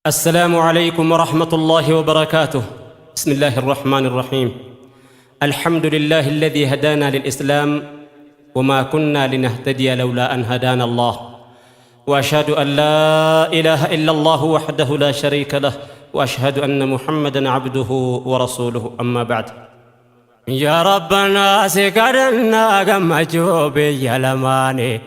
السلام عليكم ورحمة الله وبركاته. بسم الله الرحمن الرحيم. الحمد لله الذي هدانا للإسلام وما كنا لنهتدي لولا أن هدانا الله، وأشهد أن لا إله إلا الله وحده لا شريك له، وأشهد أن محمدا عبده ورسوله. أما بعد، يا ربنا si kadhanna gammachuu biyya lamaani,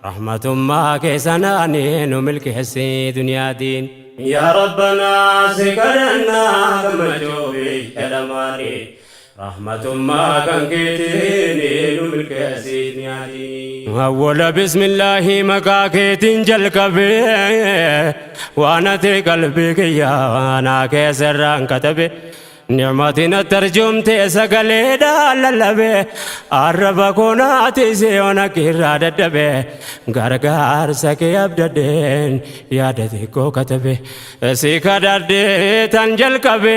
rahmatummaa keessanaani nu milkeessi duniyaa diin. يا ربنا si kadhanna gammachuu biyya lamaani, rahmatummaa kan keetiin nu milkeessi duniyaa diin. أول بسم الله maqaa keetiin jalqabee, waan ati qalbii kiyyaa naa keessarraan katabe, Nicmatiin tarjumte sagaleedhaan lallabe, arraba koonaati siyoona kirraa dadhabe, gargaarsa kee abdadheen yaada xiqqoo katabe, si kadhadhee tan jalqabe,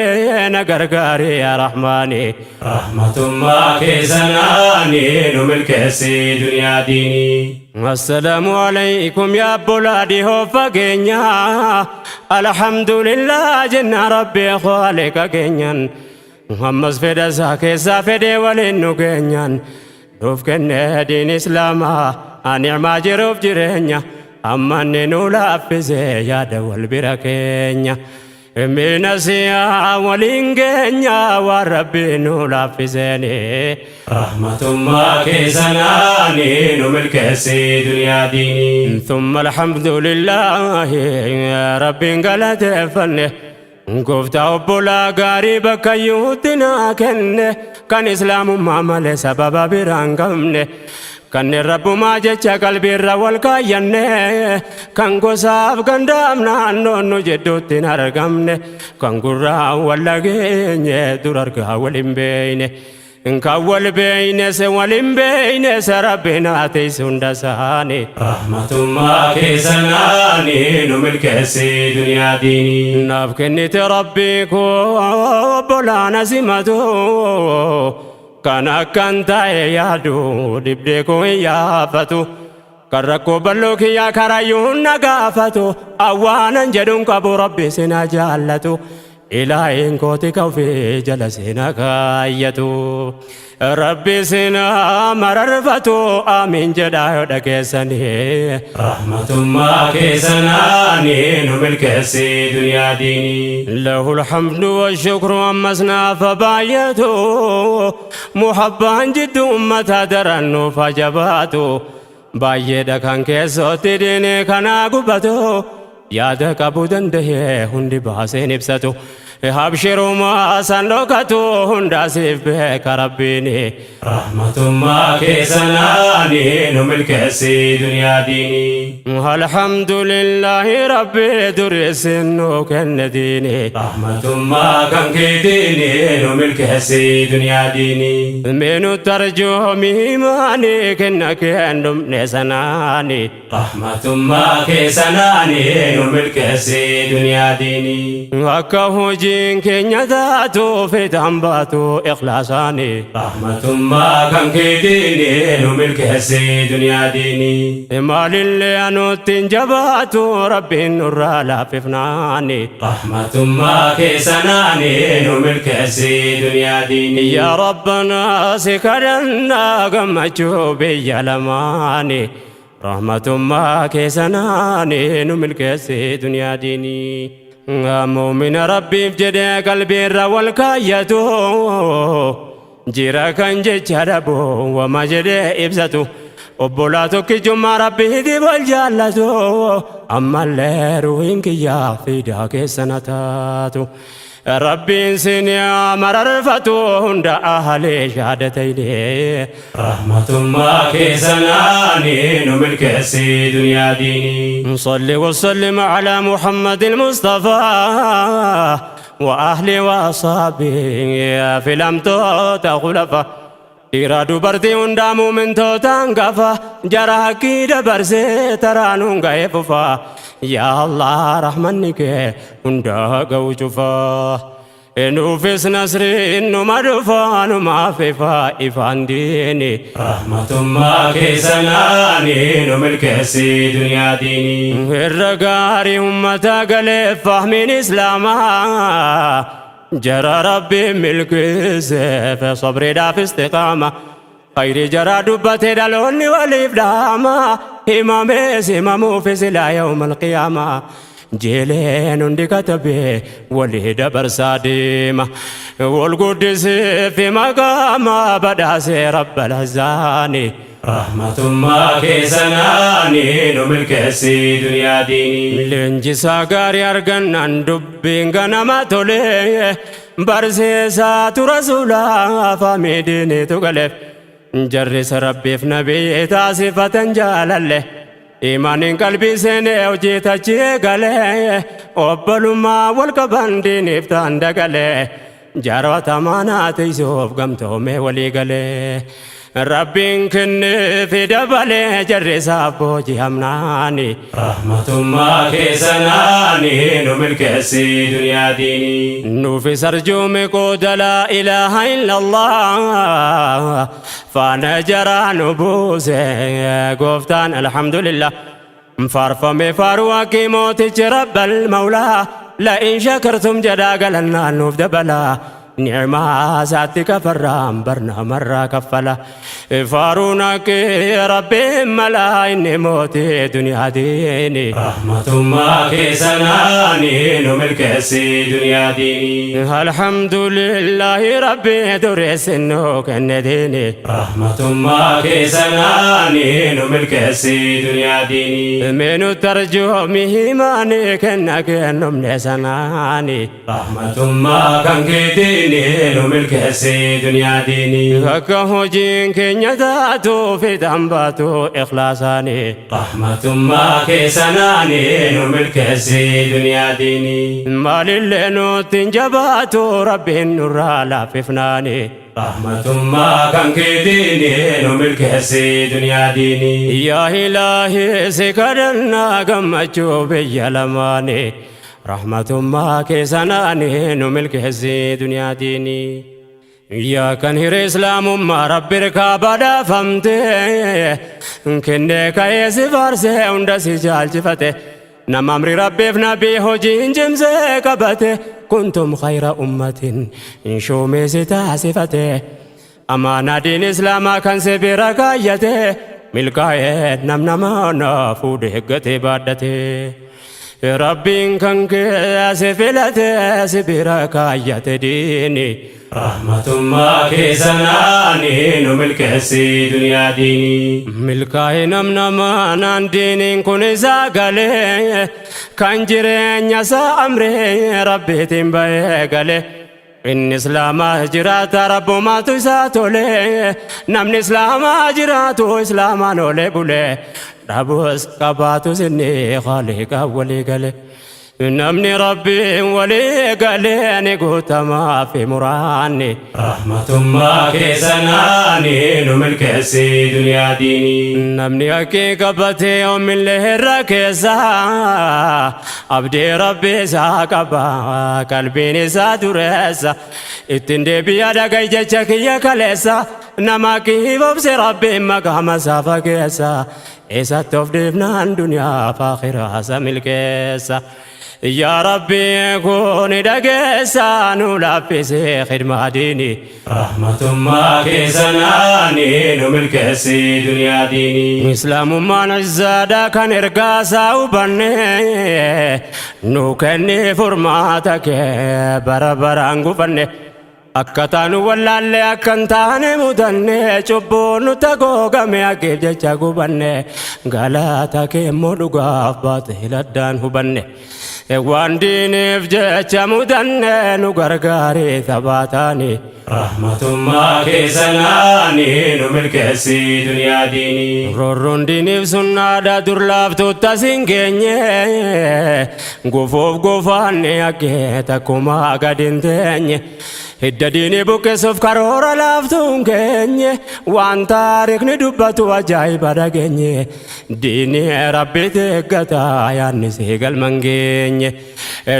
na gargaari yaa Rahmaani, rahmatummaa keessanaani nu milkeessi duniyaa diinii. السلام عليكم يا بلادي هو فقينيا، الحمد لله jenna Rabbi خالق keenyan, Muhammad fedha isaa keessaa fedhee waliin nu keenyan, nuuf kenne diin Islaamaa, nicmaa jiruuf jireenya, ammanni nu laaffise yaada wal bira keenya. Mina siyaa waliin keenya waan Rabbi nu laaffiseeni, rahmatummaa keessanaani nu milkeessi duniyaa diinii. ثم الحمد لله Rabbiin galateeffanne, gooftaa obbolaa gaarii bakka iyyuutti naa kenne, kan Islaamummaa malee sababa biraan qabne, kanneen Rabbumaa jecha qalbiirra wal kaayyanne, kan gosaaf gandaaf naannoon nu jidduutti hin argamne, kan gurraa wal dhageenye dur argaa wal hin beeyne, kan wal beeyne se wal hin beeyne se Rabbiin haa teessu hunda isaanii, rahmatummaa keessanaani nu milkeessi duniyaa diinii. Naaf kennite Rabbii koo obbolaana simatu, kan akkan ta'e yaadu dhibdee koo hin yaafatu, kan rakkoo bal'oo kiyyaa karayyuun na gaafatu, awwaanan jedhuun qabu, Rabbi sina jaallatu, Ilaahin kooti ka ofii jala sina kaayyatu, Rabbi sina mararfatu, amiin jedhaa yoo dhageessanii, rahmatummaa keessanaani nu milkeessi duniyaa diinii. له الحمد والشكر ammas naaf baay'atu, muhabbaan jiddu ummata daran nuuf jabaatu, baay'eedha kan keessootti diinii kanaa gubatu, yaada qabu danda'ee hundi baaseen ibsatu, habshirumaa san dhokatu hundaasiif beeka Rabbiini, rahmatummaa keessanaani nu milkeessi duniyaa diinii. الحمد لله Rabbi dureessin nu kenne diini, rahmatummaa kan keetiini nu milkeessi duniyaa diinii. Minu tarjoomi imaani kenna kennumne sanaani, rahmatummaa keessanaani nu milkeessi duniyaa diinii. Akka hojiin keenya taatu fiixaan baatu ikhlaasaani, rahmatummaa kan keetiini nu milkeessi duniyaa diinii. Maalillee anutti hin jabaatu Rabbiin nurraa laaffifnaani, rahmatummaa keessanaani nu milkeessi duniyaa diinii. يا ربنا si kadhannaa gammachuu biyya lamaani, rahmatummaa keessanaani nu milkeessi duniyaa diinii. Muumina Rabbiif jedhee qalbiirra wal kaayyatu jira, kan jecha dhabu wama jedhee ibsatu, obbolaa tokkichummaa Rabbiitiif wal jaallatu, ammallee ruuhin kiyyaa fiidaa keessana taatu. Rabbiin sin mararfatu hunda ahalee shaadatayne, rahmatummaa keessanaani nu milkeessi duniyaa diinii. صل وسلم على محمد المصطفى وأهله وأصحابه في الأمتوت خلفا. Dhiiraa dubartii hundaa muumintootaan gafa jara hakkii dabarsee taraanuun ga'ee fufa. Yaa Allah, rahmanni kee hundaa ga'u cufaa. Nuufis nasriin numa dhufa numaaf ifa ifaan diini. Rahmatummaa keessanaani nu milkeessi duniyaa diinii. Irra gaarii ummata galee fahmiin islaamaa jara rabbiin milkeesseef sabriidhaaf istiqaama. Khayri jara dubbate dhaloonni waliif dhaama himamees himamuufis ilaa yawmal qiyaamaa. Jeeleen hundi katabee walii dabarsaa deema. Wal guddisee fi maqaama badhaasee rabbal azzaani. Rahmatummaa keessanaani nu milkeessi duniyaa diinii. Leenjisaa gaarii argannaan dubbiin ganama tolee barsiisaatu rasuulaa faamii diiniitu galeef. Jarrisa rabbiif nabii taasifatan jaalalle. Imaaniin qalbii seenee hojii tachii galee obbolummaa wal qaban diiniif ta'an dagalee jaarota maanaa tiisuuf gamtoomee walii galee. Rabbiin kenneefi dabalee jarrisaaf booji'amnaani. Rahmatummaa keessanaani nu milkeessi duniyaa diinii. Nuufis arjuume qooda laa ilaaha illallah faana jaraa nu buuse gooftaan alhamdulillah. Faarfame faaruu haqqii mootichi rabbal mawlaa la'in shakartum jedhaa galannaan nuuf dabalaa. Ni'maa isaatti kafarraan barnaamarraa kaffala. Faaruun haqqii rabbiin malaa inni mootii duniyaa diini. Rahmatummaa keessanaani nu milkeessi duniyaa diinii. Alhamdulillahi rabbi dureessi nuu kenne diini. Rahmatummaa keessanaani nu milkeessi duniyaa diinii. Meenu tarjoomi himaani kenna kennumne sanaani. Rahmatummaa kan keetiini nu milkeessi duniyaa diinii. Akka hojiin keenya taatu fixaan baatu ikhlaasaani. Rahmatummaa keessanaani nu milkeessi duniyaa diinii. Maalillee nutti hin jabaatu rabbiin nurraa laaffifnaani. Rahmatummaa kan keetiini nu milkeessi duniyaa diinii. Yaa ilaahi si kadhannaa gammachuu biyya lamaani. Rahmatummaa keessanaani nu milkeessi duniyaa diinii. Yaa kan hiree islaamummaa rabbi irkaa badhaafamte kennee ka'ee si faarsee hunda si jaalchifate nama amri rabbiif nabii hojiin cimsee qabate kuntum khayra ummatin shuumee si taasifate amaanaa diin islaamaa kan si bira kaayyate milkaa'ee nam nama fuudhee eeggatee baadhate. Rabbiin kan kee si filate si bira kaayyate diini. Rahmatummaa keessanaani nu milkeessi duniyaa diinii. Milkaa'ee nam namaan diiniin kun isaa galee kan jireenya isaa amree rabbiitiin bahee galee. Inni islaamaa jiraata rabbumaatu isaa tolee namni islaamaa jiraatu islaamaan olee bulee dhabus qabaatus inni khaaliqa walii galee. Namni rabbiin walii galee ni guutamaa fi muraanni. Rahmatummaa keessanaani nu milkeessi duniyaa diinii. Namni haqqii qabatee yoomillee irra keessa abdii rabbi isaa qaba qalbiin isaa dureessa ittiin deebi'a dhagai jecha kiyya kaleessa nama haqqii obse rabbiin maqaama isaa fageessa isatti of dhiifnaan duniyaa fi akhiraa isa milkeessa. Yaa Rabbi kun dhageessa nu laaffisee khidmaa diini. Rahmatummaa keessanaani nu milkeessi duniyaa diinii. Islaamummaan izzaadha kan ergaa isaa hubanne nu kenni furmaata kee bara baraan gufanne. Akka taanu wallaalle akka hin taane mudanne cubbuu nu tagoogame haqiif jecha gubanne galata kee immoo dhugaaf baaxil addaan hubanne. Waan diiniif jecha mudanne nu gargaaree taphaataani. Rahmatummaa keessanaani nu milkeessi duniyaa diinii. Roorroon diiniif sunnaadha dur laaftuutta siin geenye gufuuf gufaanne haqqee takkumaa gad hin teenye. Hidda diinii buqqisuuf karoora laaftuun keenye waan taarikhni dubbatu ajaa'iba dhageenye diinii rabbi eeggata yaadni si galman geenye.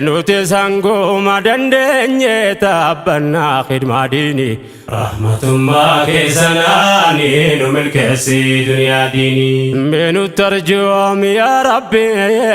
Nuti sangooma dandeenye taabbannaa khidmaa diini. Rahmatummaa keessanaani nu milkeessi duniyaa diinii. Mee nutti arjoomi yaa Rabbi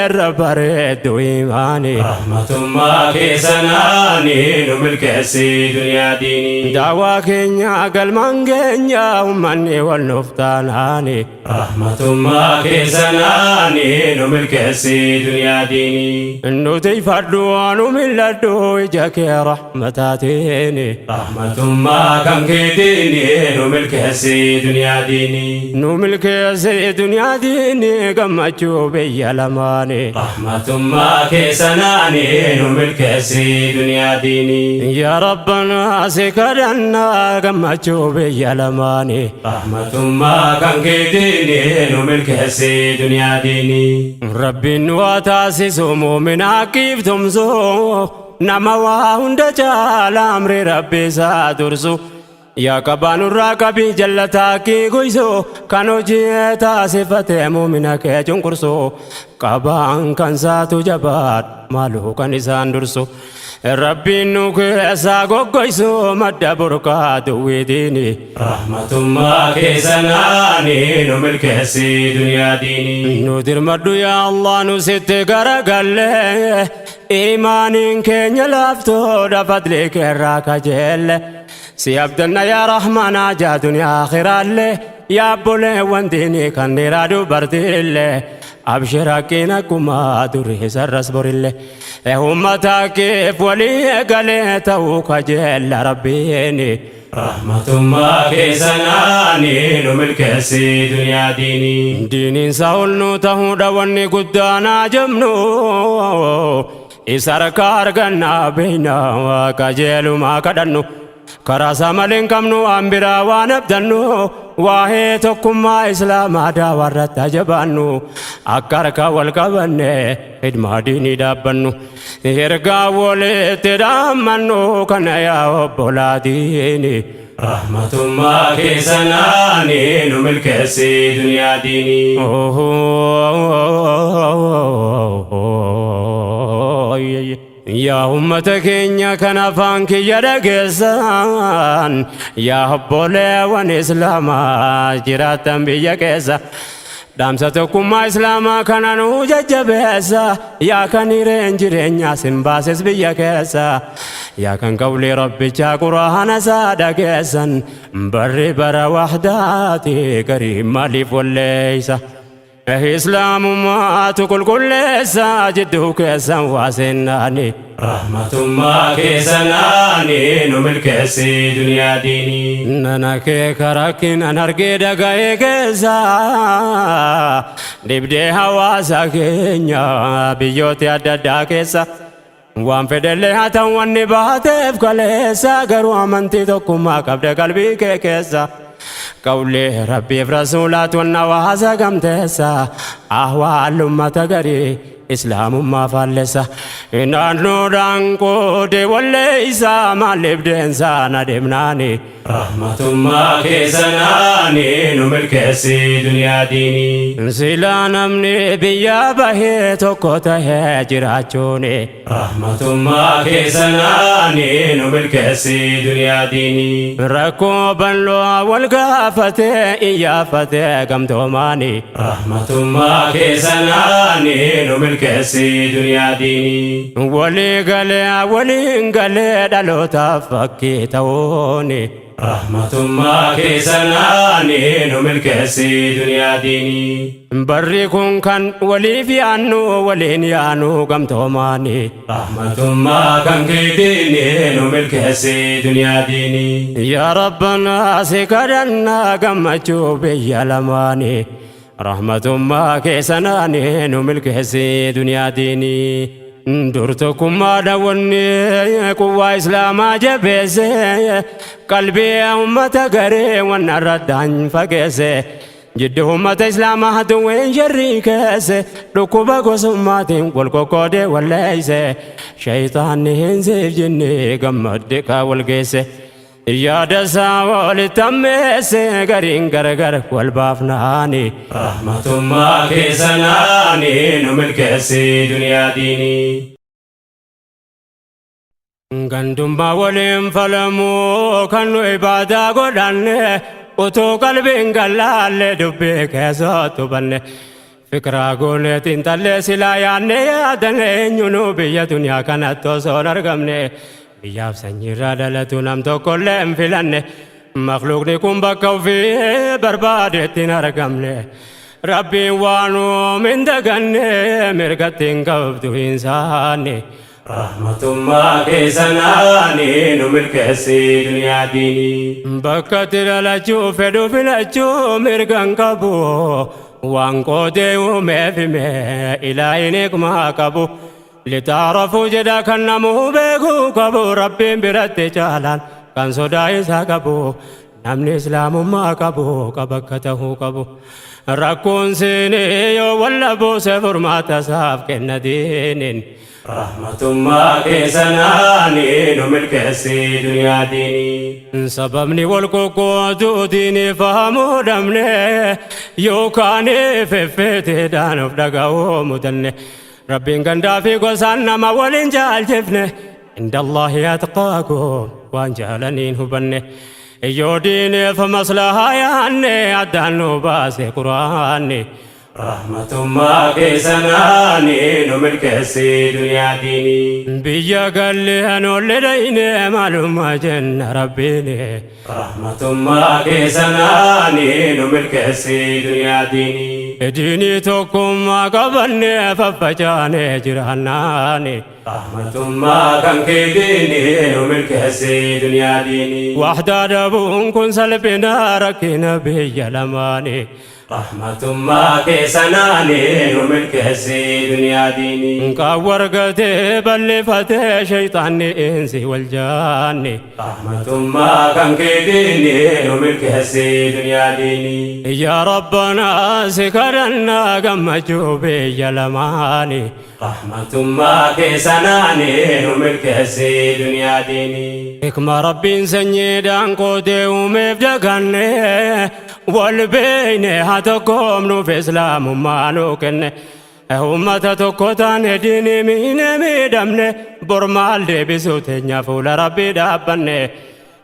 irra bareeddu imaani. Rahmatummaa keessanaani nu milkeessi duniyaa diinii. Daawaa keenya galmaan keenya ummanni wal nuuf taanaani. Rahmatummaa keessanaani nu milkeessi duniyaa diinii. Nuti fadhu nu mil'adhu ija kee rahmataatiin. Rahmatummaa kan keetiin nu milkeessi duniyaa diinii. Nu milkeessi duniyaa diinii gammachuu biyya lamaani. Rahmatummaa keessanaani nu milkeessi duniyaa diinii. Yaa Rabbanaa si kadhannaa gammachuu biyya lamaani. Rahmatummaa kan keetiin nu milkeessi duniyaa diinii. Rabbiin nu haa taasisu muumina haqiif tumsu, nama waa hunda caala amri Rabbi isaa dursu. Yaa qabaa nurraa qabii jallataa kii guysu, kan hojii taasifatee muumina kee cunqursu. Qabaan kan saatu jabaadha maaluu kan isaan dursu. Rabbiin nu keessaa goggoysu madda burqaa duwwiitiini. Rahmatummaa keessanaani nu milkeessi duniyaa diinii. Nu dirmadhu yaa Allah, nu sitti garagalle, imaaniin keenya laaftoodha, fadlii keerraa kajeelle. Si abdanna yaa Rahmaanaa jaa duniyaa akhiraallee, yaa obboleewwan diinii kan dhiiraa dubartiillee, abshir haqqiin akkuma durii sarras borillee. Ummata keef walii galee ta'uu kajeella Rabbiini. Rahmatummaa keessanaani nu milkeessi duniyaa diinii. Diiniin isaa ol nu ta'uudha wanni guddaanaa jabnu, isa harka argannaa beeyna qajeelumaa kadhannu. Karaa isaa malee hin qabnu waan biraa waan abdannu, waa'ee tokkummaa islaamaa daawarratti ajabaannu, akka harka wal qabanne hidmaa diinii dhaabbannu, ergaa walitti dhaammannu kana yaa obbolaatiini. Rahmatummaa keessanaani nu milkeessi duniyaa diinii. Yaa ummata keenya kan afaan kiyya dhageessan, yaa obboleewwan islaamaa jiraattan biyya keessa, dhaamsa tokkummaa islaamaa kana nuu jajjabeessa. Yaa kan hireen jireenyaa sin baases biyya keessa, yaa kan qawlii rabbichaa quraana isaa dhageessan, barri bara wahdaati, garii maaliif walleeysa? Islaamummaatu qulqulleessa jidduu keessan waa seennaani. Rahmatummaa keessanaani nu milkeessi duniyaa diinii. Nana kee karakkinan argee dhaga'ee keessa, dhibdee hawaasa keenya biyyooti adda addaa keessa, waan fedhellee haa ta'u wanni baateef kaleessa, garuu amantii tokkummaa qabda qalbii kee keessa. Qawlee Rabbiif rasuulaatu wanna hawaasa gamteessa, ahwaal ummata garii islaamummaa faallessa. Naannoodhaan qoode walleeysa, maaliif deensaa na deemnaani. Rahmatummaa keessanaani nu milkeessi duniyaa diinii. Silaa namni biyya bahee tokko tahee jiraachuuni. Rahmatummaa keessanaani nu milkeessi duniyaa diinii. Rakkoo bal'oo wal gaafatee iyyaafatee gamtoomaani. Rahmatummaa keessanaani nu milkeessi duniyaa diinii. Walii galee waliin galee dhalootaaf fakkii ta'uuni. Rahmatummaa keessanaani nu milkeessi duniyaa diinii. Barri kun kan waliif yaannu waliin yaanu gamtoomaani. Rahmatummaa kan keetiin nu milkeessi duniyaa diinii. Yaa Rabbanaa si kadhannaa gammachuu biyya lamaani. Rahmatummaa keessanaani nu milkeessi duniyaa diinii. Dur tokkummaadha wanni quwwaa islaamaa jabeesse, qalbii ummata garee wanna irratti fageesse. Jiddu ummata islaamaa haduwween sharrii keesse, dhukkuba gosummaatiin wal qoqqoodee walleeyse. Shayitaanni hin siif jinni gammadde kaa wal geesse. Yaada isaa walitti ammeesse, gariin gargar wal baafnaani. Rahmatummaa keessanaani nu milkeessi duniyaa diinii. Gandummaa waliin falamuu kan nu ibaadaa godhanne, utuu qalbiin gallaalle dubbii keessatti hubanne, fikiraa gooneetiin xiinxallee silaa yaadne yaadanne, eenyunuu biyya duniyaa kanatti osoo hin argamne, biyyaaf sanyiirraa dhalatu nam tokkollee hin filanne. Makluuqni kun bakka ofii barbaadetti hin argamne. Rabbiin waan uume hin daganne, mirgatti hin qabdu hin saanne. Rahmatummaa keessanaanii nu milkeessi duniyaa diinii. Bakka itti dhalachuu fedhu filachuu mirga hin qabu. Waan qoodee uumeef hime ilaahin hikmaa qabu. Litaarafuu jedha kan namuu beekuu qabu, Rabbiin biratti caalaan kan sodaa isaa qabu. Namni islaamummaa qabu qaba akka tahuu qabu. Rakkoon seenee yoo walla buuse furmaata isaaf kenna diiniin. Rahmatummaa keessanaanii nu milkeessi duniyaa diinii. Sababni wal qoqqooduu diinii fahamuu dhabne, yookaan feffeeteedhaan of dhaga'uu mudanne. Rabbiin gandaa fi gosaan nama waliin jaalchifne. Inda Allaahi atqaakum waan jaalaniin hubanne. Yoo diineef maslahaa yaanne addaan nu baase Quraanni. Rahmatummaa keessanaanii nu milkeessi duniyaa diinii. Biyya gallee anoollee dhayne maalummaa jenna Rabbiini. Rahmatummaa keessanaanii nu milkeessi duniyaa diinii. Diinii tokkummaa qabanne faffacaane jiraannaani. Rahmatummaa kan keetiini nu milkeessi duniyaa diinii. Waxdaa dhabuun kun salphina rakkina biyya lamaani. Rahmatummaa keessanaanii nu milkeessi duniyaa diinii. Qaawwargatee bal'ifatee shayxaanni insi wal jaanni. Rahmatummaa kan keetiini nu milkeessi duniyaa diinii. Yaa Rabbanaa si kadhannaa gammachuu biyya lamaani. Rahmatummaa keessanaanii nu milkeessi duniyaa diinii. Hikma Rabbiin sanyiidhaan qootee uumeef daganne, wal beeyne haa tokkoomnuuf islaamummaa nuu kenne. Uummata tokko taane diinii miine miidhamne, bor maal deebisuu teenya fuula Rabbii dhaabbanne.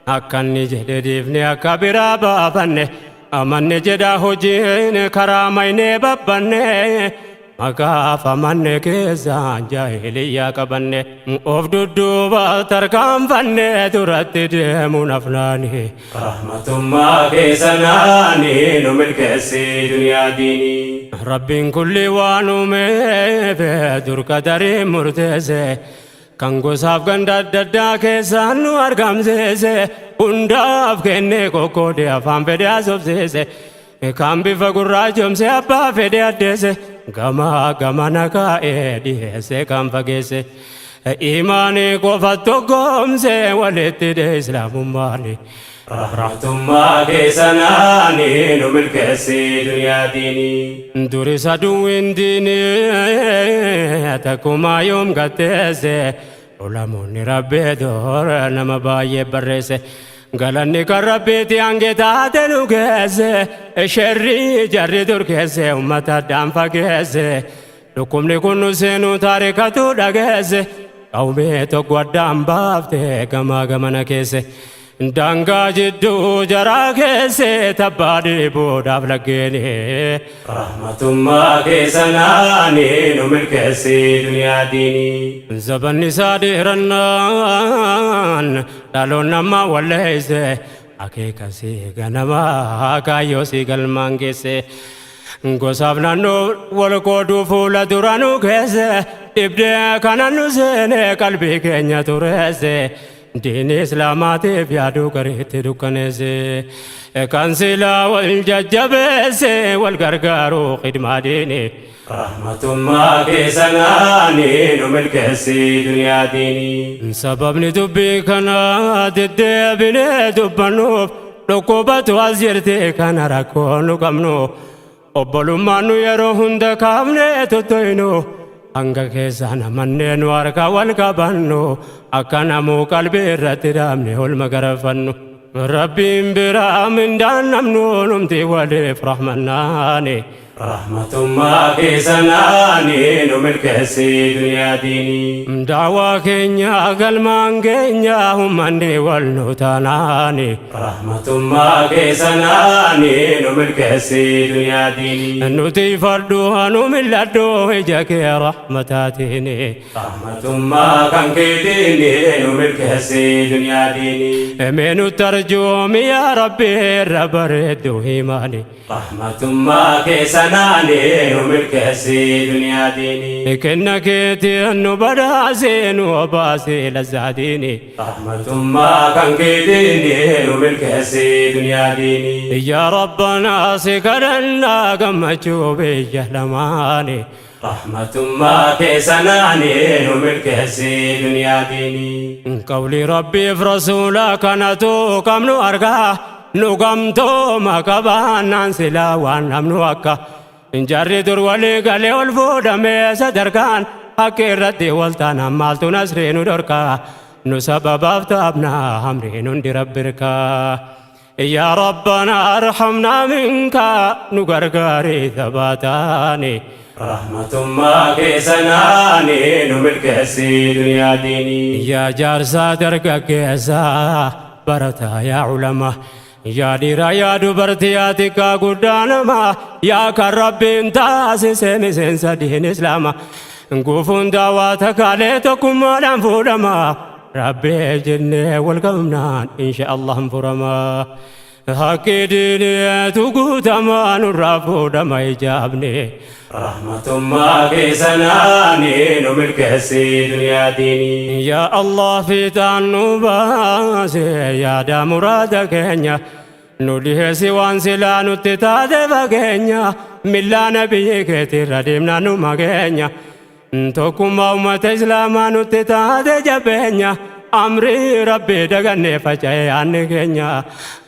Akka inni jedhe dhiifne akka biraa baafanne, amanne jedha hojiin karaa maynee babbanne. Maqaaf amanne keessaan jaahiliyyaa qabanne, of dudduuba tarkaanfanne duratti deemuun afnaani. Rahmatummaa keessanaanii nu milkeessi duniyaa diinii. Rabbiin kulli waan uumeef dur qadarii murteesse, kan gosaaf ganda adda addaa keessaan nu argamsiise, hundaaf kennee qoqqoodee afaan fedhe haasofsiise, kan bifa gurraachomse abbaa fedhe addeesse, gama gamana kaa'ee dhiyeesse kan fageesse, imaanii qofa tokkoomse walitti dhe islaamummaani. Rahmatummaa keessanaanii nu milkeessi duniyaa diinii. Durisa duwwiin diinii takkumaa yoom gatteesse, ulamoonni Rabbii dur nama baay'ee barreesse. Galanni kan Rabbiiti hange taate nu geesse, sherrii jarri dur keesse ummata addaan fageesse. Dhukkubni kun nu seenuu taarikatu dhageesse, qawmee tokko addaan baafte gamaa gamana keesse. Daangaa jidduu jaraa keesse tabbaa dhiibuudhaaf laggeeni. Rahmatummaa keessanaanii nu milkeessi duniyaa diinii. Zabanni isaa dheerannaan dhaloon nama walleesse, akeekasii ganamaa kaayyoo si galmaan geesse. Gosaaf naannoo wal qooduu fuula dura nu keesse, dhibdee kana nu seene qalbii keenya tureesse. Diini islaamaatiif yaaduu gariitti dukkaneesse. Kan silaa wal jajjabeesse wal gargaaruu khidmaa diini. Rahmatummaa keessanaanii nu milkeessi duniyaa diinii. Sababni dubbii kana deddeebinee dubbannuuf dhukkubatu as jirti kana rakkoo nu qabnu. Obbolummaan nu yeroo hunda kaafnee tuttuqnu, hanga keessaan amannee nu harka wal qabannu, akka namuu qalbii irratti dhaabne olma garafannu. Rabbiin biraa mindaan namnu numti waliif rahmannaani. Rahmatummaa keessanaanii nu milkeessi duniyaa diinii. Daawaa keenya galmaan keenya ummanni wal nu taanaani. Rahmatummaa keessanaanii nu milkeessi duniyaa diinii. Nuti fardhu nu mil'adhu ija kee rahmataatiin. Rahmatummaa kan keetiini nu milkeessi duniyaa diinii. Mee nutti arjoomi yaa Rabbi irra bareeddu himaani. Rahmatummaa keessanaanii nu milkeessi duniyaa diinii. Kenna keetiin nu badhaasee nu obaasee lazzaatiini. Rahmatummaa kan keetiini nu milkeessi duniyaa diinii. Yaa Rabbanaa si kadhannaa gammachuu biyya lamaani. Rahmatummaa keessanaanii nu milkeessi duniyaa diinii. Qawli Rabbiif Rasuula kanatu qabnu argaa nu gamtooma qabaannaan silaa waan namnu akka. Jarri dur walii galee ol fuudhamee sadarkaan akka irratti wal taanaan maaltu nasrii nu dhorkaa nu sababaaf taabnaa hamriin hundi rabbirkaa. Yaa Rabbanaa arhamnaa minkaa nu gargaarii thabaataani. Rahmatummaa keessanaanii nu milkeessi duniyaa diinii. Yaa jaarsaa dargaggeessaa barataa yaa ulamaa yaa dhiiraa yaa dubartii yaa xiqqaa guddaa namaa yaa kan Rabbiin taasise miseensa diin islaamaa gufuun daawaa takaalee tokkummaadhaan fuudhama Rabbii jennee wal qabnaan insha Allah furamaa. Haqqi diiniitu guutamaa nurraa fuudhama ijaabne. Rahmatummaa keessanaanii nu milkeessi duniyaa diinii. Yaa Allah fiixaan nu baase yaada muraada keenya nu dhiheessi waan silaa nutti taate fageenya millaa nabiyyi keetirra deemnaa nu mageenya tokkummaa ummata islaamaa nutti taate jabeenya amrii rabbii dagannee faca'e yaanni keenya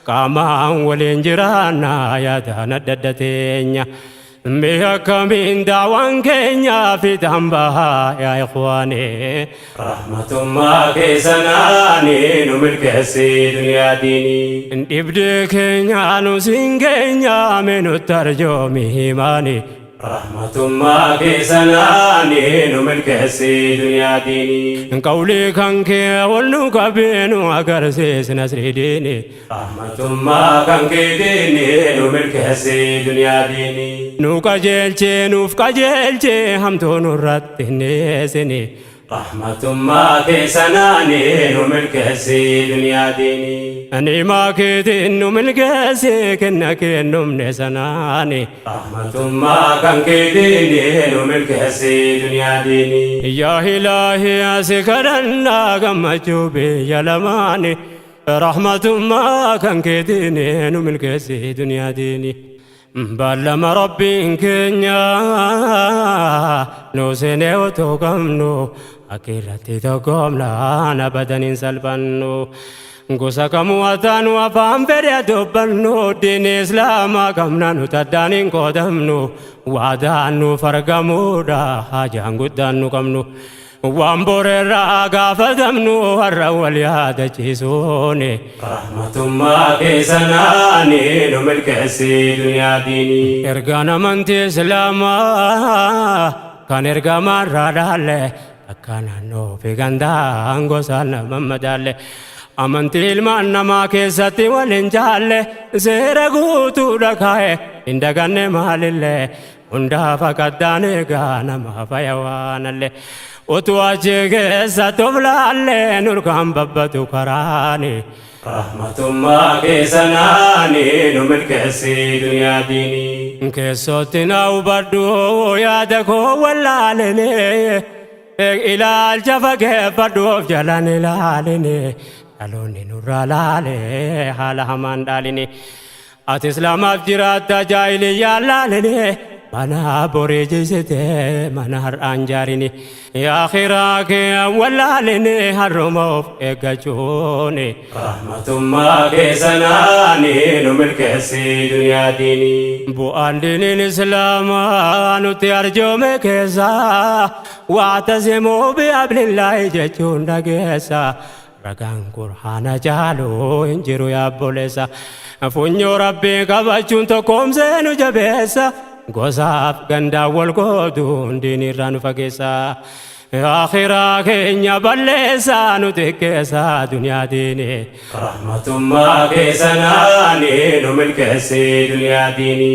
qaamaan waliin jiraannaa yaadaan adda adda teenya. Mee akkamiin daawaan keenya fiixaan bahaa yaa ikhwaane. Rahmatummaa keessanaanii nu milkeessi duniyaa diinii. Dhibdee keenya nu siin keenya mee nutti arjoomi himaani. Rahmatummaa keessanaanii nu milkeessi duniyaa diinii. Qawlii kan kee ol nu qabee nu agarsiis nasrii diini. Rahmatummaa kan keetiini nu milkeessi duniyaa diinii. Nu qajeelchee nuuf qajeelchee hamtuu nurratti hin dhiyeessini. Rahmatummaa keessanaanii nu milkeessi duniyaa diinii. Nimaa keetiin nu milkeessi kenna kennumne sanaani. Rahmatummaa kan keetiini nu milkeessi duniyaa diinii. Yaa Ilaahi asi kadhannaa gammachuu biyya lamaani. Rahmatummaa kan keetiin nu milkeessi duniyaa diini. Baallama Rabbiin keenya nu seenee otoo qabnu akka irratti tokkoomnaan abadan hin salphannu. Gosa kamuu ataanu afaan fedhe dubbannu diini islaamaa qabna nu addaan hin qoodamnu waadaan nuuf argamuudha haajaan guddaan nu qabnu. Waan boreerraa gaafatamnu har'a wal yaadachiisuuni. Rahmatummaa keessanaanii nu milkeessi duniyaa diinii. Ergaan amantii islaamaa kan ergamaarraa dhaalle akka naannoo fi gandaan gosaan nama madaalle. Amantii ilmaan namaa keessatti wal hin jaalle seera guutuudha kaa'e hin daganne maalillee hundaaf akaddaan eegaa nama faya waanallee. Utuu achi keessa toflaallee nurkaan babbatu karaani. Rahmatummaa keessanaanii nu milkeessi duniyaa diinii. Keessootti na hubadhu yaada koo wallaalini. Ilaalcha fageeffadhu of jalaan ilaalini. Dhaloonni nurraa laale haala hamaan dhaalini. Ati islaamaaf jiraatta jaahiliyyaan laalini. Mana borii jisite mana har'aan jaarini. Akhiraa kee wallaalini har'uma of eeggachuuni. Rahmatummaa keessanaanii nu milkeessi duniyaa diinii. Bu'aan diiniin islaamaa nutti arjoome keessaa wa'tasimuu bihablillaahi jechuun dhageessa. Ragaan qur'aana caalu hin jiru yaa obboleessa. Funyoo rabbii qabachuun tokkoomsee nu jabeessa. Gosaaf gandaan wal qooduun diinirraa nu fageessa. Akhiraa keenya balleessa nu xiqqeessa duniyaa diini. Rahmatummaa keessanaani nu milkeessi duniyaa diini.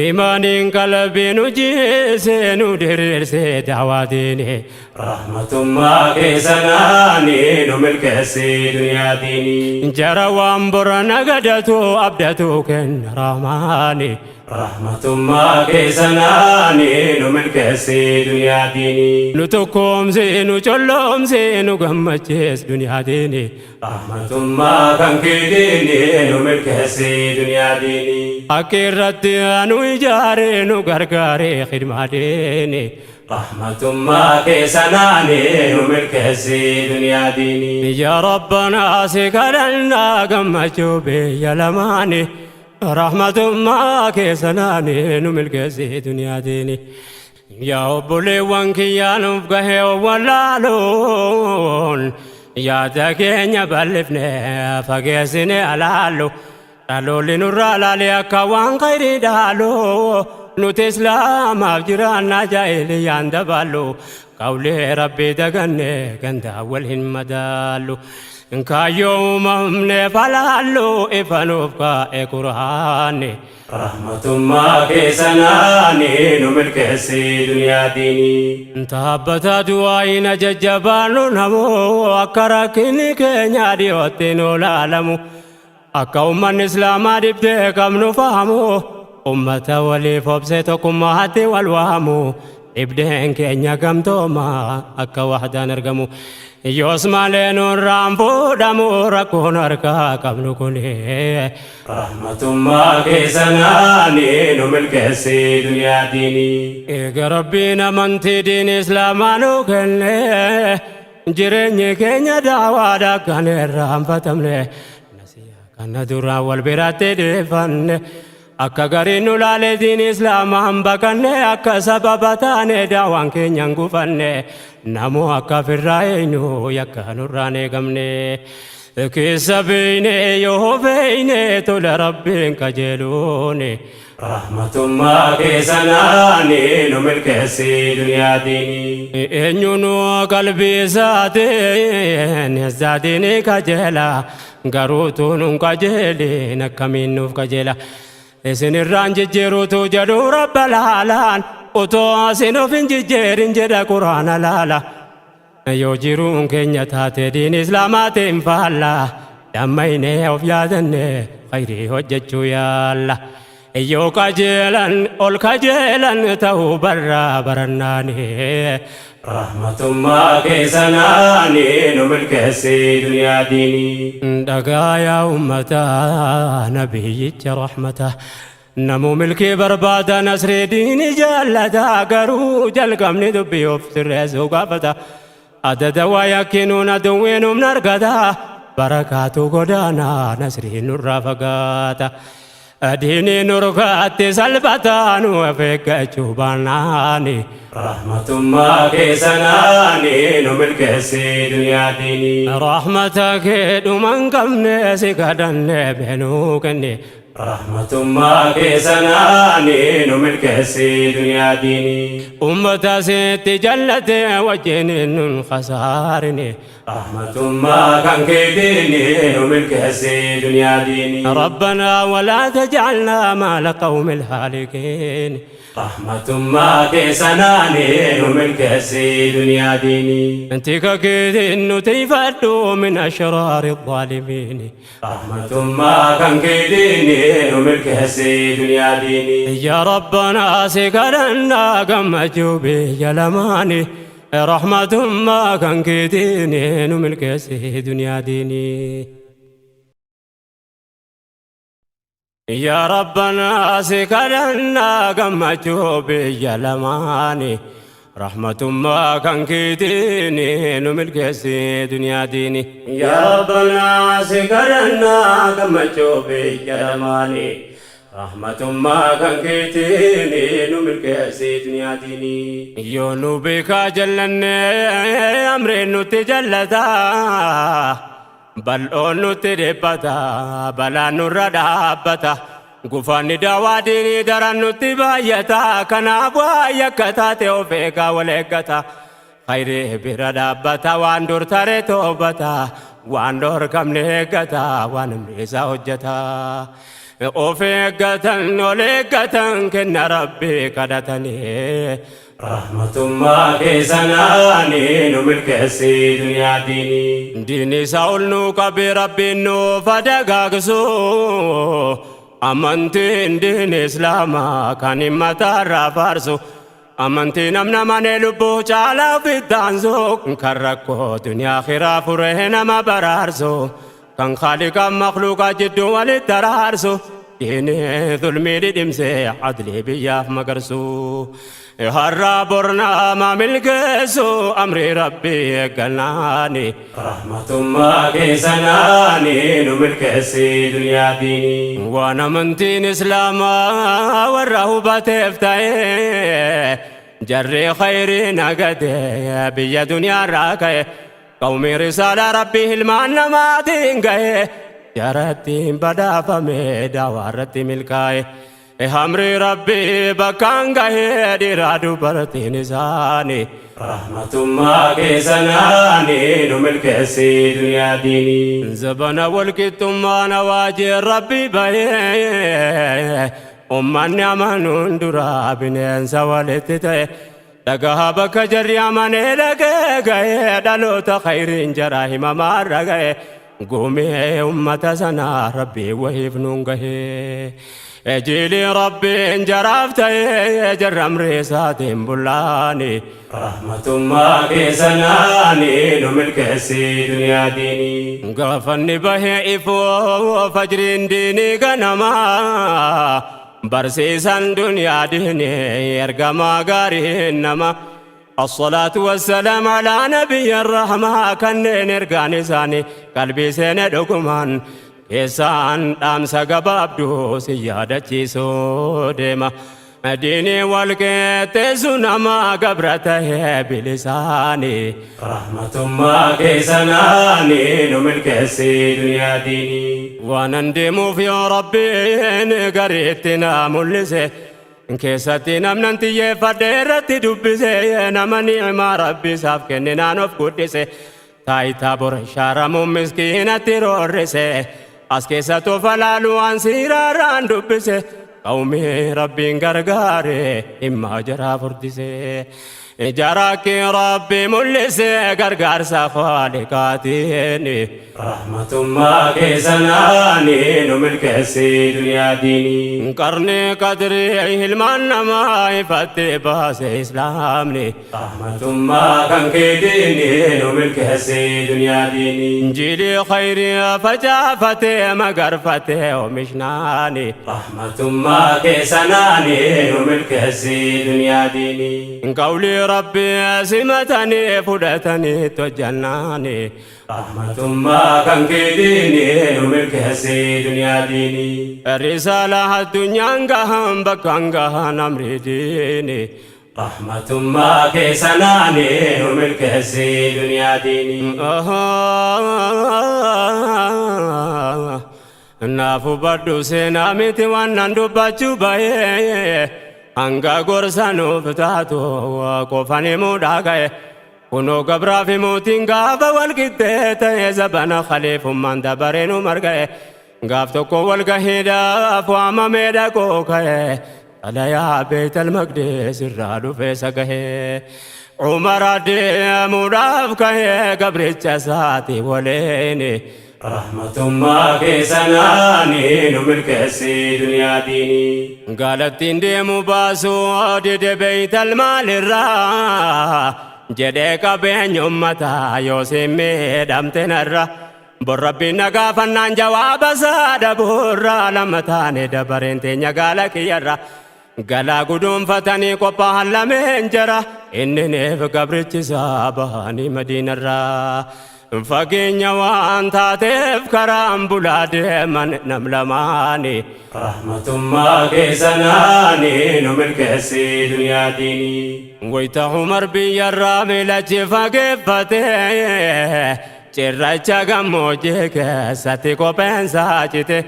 Imaaniin qalbii nu jiise nu diriirse daawaa diini. Rahmatummaa keessanaani nu milkeessi duniyaa diini. Jara waan bora nagadatu abdatu kenna rahmaani. Rahmatummaa keessanaani nu milkeessi duniyaa diini. Nu tokkoomsi nu colloomsi nu gammachiis duniyaa diini. Rahmatummaa kan keetiini nu milkeessi duniyaa diini. Akka irratti nu ijaare nu gargaare khidmaa diini. Rahmatummaa keessanaani nu milkeessi duniyaa diini. Yaa Rabbanaa si kadhannaa gammachuu biyya lamaani. Rahmatummaa keessanaani nu milkeessi duniyaa diini. Yaa obboleewwan kiyyaa nuuf gahee wallaaluun yaada keenya bal'ifne fageessine alaallu. Dhaloolli nurraa laalee akka waan khayrii dhaalu nuti islaamaaf jiraannaa jaahiliyyaan dabaallu qawlee rabbii daganne gandaa wal hin madaallu. Kaayyoo uumamne falaallu ifa nuuf kaa'e quraanni. Rahmatummaa keessanaani nu milkeessi duniyaa diini. Dhaabbata du'aayina jajjabaannu namoo akka rakkinni keenya dhiyootti nu laalamu. Akka uummanni islaamaa dhibdee qabnu fahamu. Ummata waliif obsee tokkummaatti wal waamu. Dhibdeen keenya gamtooma akka wahdaan argamu. Yoos malee nurraan fuudhamu rakkoon harkaa qabnu kuni. Rahmatummaa keessanaani nu milkeessi duniyaa diini. Eega Rabbiin amantii diin islaamaa nu kenne jireenyi keenya daawaadha kan irraanfatamne. Nasiyaa kana duraan wal biratti dhiifanne. Akka gariin nu laale diin islaamaan baqanne akka sababa taane daawaan keenya hin gufanne. Namoo akka firraa eenyu yakka nurraan eegamne. Keessa beeyne yoo beeyne tola Rabbiin qajeeluuni. Rahmatummaa keessanaani nu milkeessi duniyaa diini. Eenyuun qalbii isaatiin isaatiin qajeela garuu tunuun qajeelin akkamiin nuuf qajeela. Isin irraan jijjiiruutu jedhu rabba laalaan utoo isin of hin jijjiirin jedha quraana laala. Yoo jiruun keenya taate diin islaamaatiin faalla dammaynee of yaadanne khayrii hojjechuu yaalla. Yoo qajeelan ol qajeelan ta'uu barraa barannaani. Rahmatummaa keessanaani nu milkeessi duniyaa diini. Dhagaa yaa uummataa nabiyyicha rahmata. Namuu milkii barbaada nasrii diini jaallata garuu jalqabni dubbii of sirreessuu gaafata. Adada waa yakkinuun aduwwiin humna argata. Barakaatu godaanaa nasriin nurraa fagaata. Diinii nurkaatti salphataa nu of eeggachuu baannaani. Rahmatummaa keessanaani nu milkeessi duniyaa diini. Rahmata kee dhuma hin qabne si kadhanne beenuu kenni. Rahmatummaa keessanaani nu milkeessi duniyaa diini. Ummata sitti jallate wajjin nun khasaarini. Rahmatummaa kan keetiini nu milkeessi duniyaa diini. ربنا ولا تجعلنا مع القوم الهالكين. Rahmatummaa keessanaani nu milkeessi duniyaa diini. انت كيدين نتيفدو من أشرار الظالمين. Rahmatummaa kan keetiini nu milkeessi duniyaa diini. يا ربنا سكرنا قمجو بي لماني رحمة ما كان كيديني نملك دنيا ديني. يا ربنا سكرنا قمجو بي لماني رحمة ما كان كيديني نملك دنيا ديني. يا ربنا سكرنا قمجو بي لماني رحمة kan keetiini nu milkeessi duniyaa diini. Yoo nu beekaa jallanne amreen nutti jallata bal'oon nutti dhiphata balaan nurra dhaabbata Gufanni daawaa diinii daran nutti baay'ata. Kanaaf waa yakka taate of eegaa wal eeggata. Khayrii bira dhaabbata waan dur tare toobata. Waan dhorkamne eeggata waan namni isaa hojjeta. Of eeggatan ol eeggatan kenna Rabbii kadhatanii. Rahmatummaa keessanaanii nu milkeessi duniyaa diinii. Diinii isaa ol nuu qabee Rabbiin nuuf dagaagsu. Amantiin diin Islaamaa kan hin mataarraa faarsu. Amantii namna manee lubbuu caalaa ofitti kan rakkoo duniyaa akhiraa furee nama baraarsu. Kan khaaliqa makhluuqa jidduu walitti araarsu. Diinii zulmii dhidhimsee adlii biyyaaf magarsu. Har'a bornaa milkeessu amrii Rabbii eeggannaani. Rahmatummaa keessanaani nu milkeessi duniyaa diinii. Waan amantiin Islaamaa warra hubateef ta'e jarri khayrii nagadee biyya duniyaarraa ka'e. Qawmi risaalaa Rabbii ilmaan namaatiin ga'e jarattiin badhaafame daawaa irratti milkaa'e. Hamri Rabbii bakkaan gahee dhiiraa dubartiin isaanii. Rahmatummaa keessanaanii nu milkeessi duniyaa diinii. Zabana walqixxummaan awaajee Rabbii bahee ummanni amanuun duraa bineensa walitti ta'e. Dhagahaa bakka jarri amanee dhagee ga'ee dhaloota khayriin jaraa himamaarra ga'e. Gumee ummata sanaa Rabbii wahiif nuun gahee. Ejiili Rabbiin jaraaf ta'ee jarra amrii isaatiin bullaani. Rahmatummaa keessanaanii nu milkeessi duniyaa diinii. Gaafanni bahee ifoo fajriin diinii ganamaa. Barsiisan duniyaa diinii ergamaa gaariin nama. الصلاة والسلام على نبي الرحمة kanneen ergaan isaanii qalbii seene dhugumaan keessaan dhaamsa gabaabduu si yaadachiisuu deema. Diinii wal qeexxeessu nama gabra tahee bilisaanii. Rahmatummaa keessanaanii nu milkeessi duniyaa diinii. Waanan deemuuf yoo Rabbiin gariitti na mul'ise. Keessatti namnan xiyyeeffadhe irratti dubbise nama ni'imaa Rabbi isaaf kenninaan of guddise. Taayitaa bor shaaramuun miskiinatti roorrise. As keessa tofa laalu waan siiraarraan dubbise. Qawmii Rabbiin gargaare himmaa jaraa furdise. Jaraakki Rabbi mul'ise gargaarsa khaaliqaatiin. Rahmatummaa keessanaanii nu milkeessi duniyaa diinii. Qarni qadrii ilmaan namaa ifatti baase Islaamni. Rahmatummaa kan keetiin nu milkeessi duniyaa diinii. Injiilii khayrii facaafatee magarfatee oomishnaani. Rahmatummaa keessanaanii nu milkeessi duniyaa diinii. Qawlii Rabbii simatanii fudhatanii hojjannaani. Rahmatummaa kan keetiin nu milkeessi duniyaa diinii. Risaalaa addunyaan gahan bakkaan gahan amrii diinii. Rahmatummaa keessanaanii nu milkeessi duniyaa diinii. Naaf hubadhu seenaa miti waan nan dubbachuu bahee hanga gorsa nuuf taatu qofan himuu ga'e. Kunoo gabraa fi mootiin gaafa wal qixxee ta'e zabana khaliifummaan dabaree nu marga'e. Gaaf tokko wal gahiidhaaf waamamee dhaqoo ka'e. Xalayaa Beeytal Maqdis irraa dhufee sagahee. Umar adeemuudhaaf ka'ee gabricha isaati waliin. Rahmatummaa keessanaanii nu milkeessi duniyaa diinii. Gaalattiin deemu baasuu dide Beeytal maalirraa jedhee qabeenya ummataa yoo si miidhamte narra. Bor Rabbiin na gaafannaan jawaaba isaa dhabuurraa lama taane dabareen teenya gaala kiyyarra. Galaa guduunfatanii qophaa'an lameen jara inni neef gabrichi isaa bahanii Madiinarraa. Fageenya waan taateef karaan bulaa deeman nam lamaani. Rahmatummaa keessanaanii nu milkeessi duniyaa diinii. Wayita Umar biyyarraa miilachi fageeffatee cirracha gammoojjii keessatti kopheensaa cite.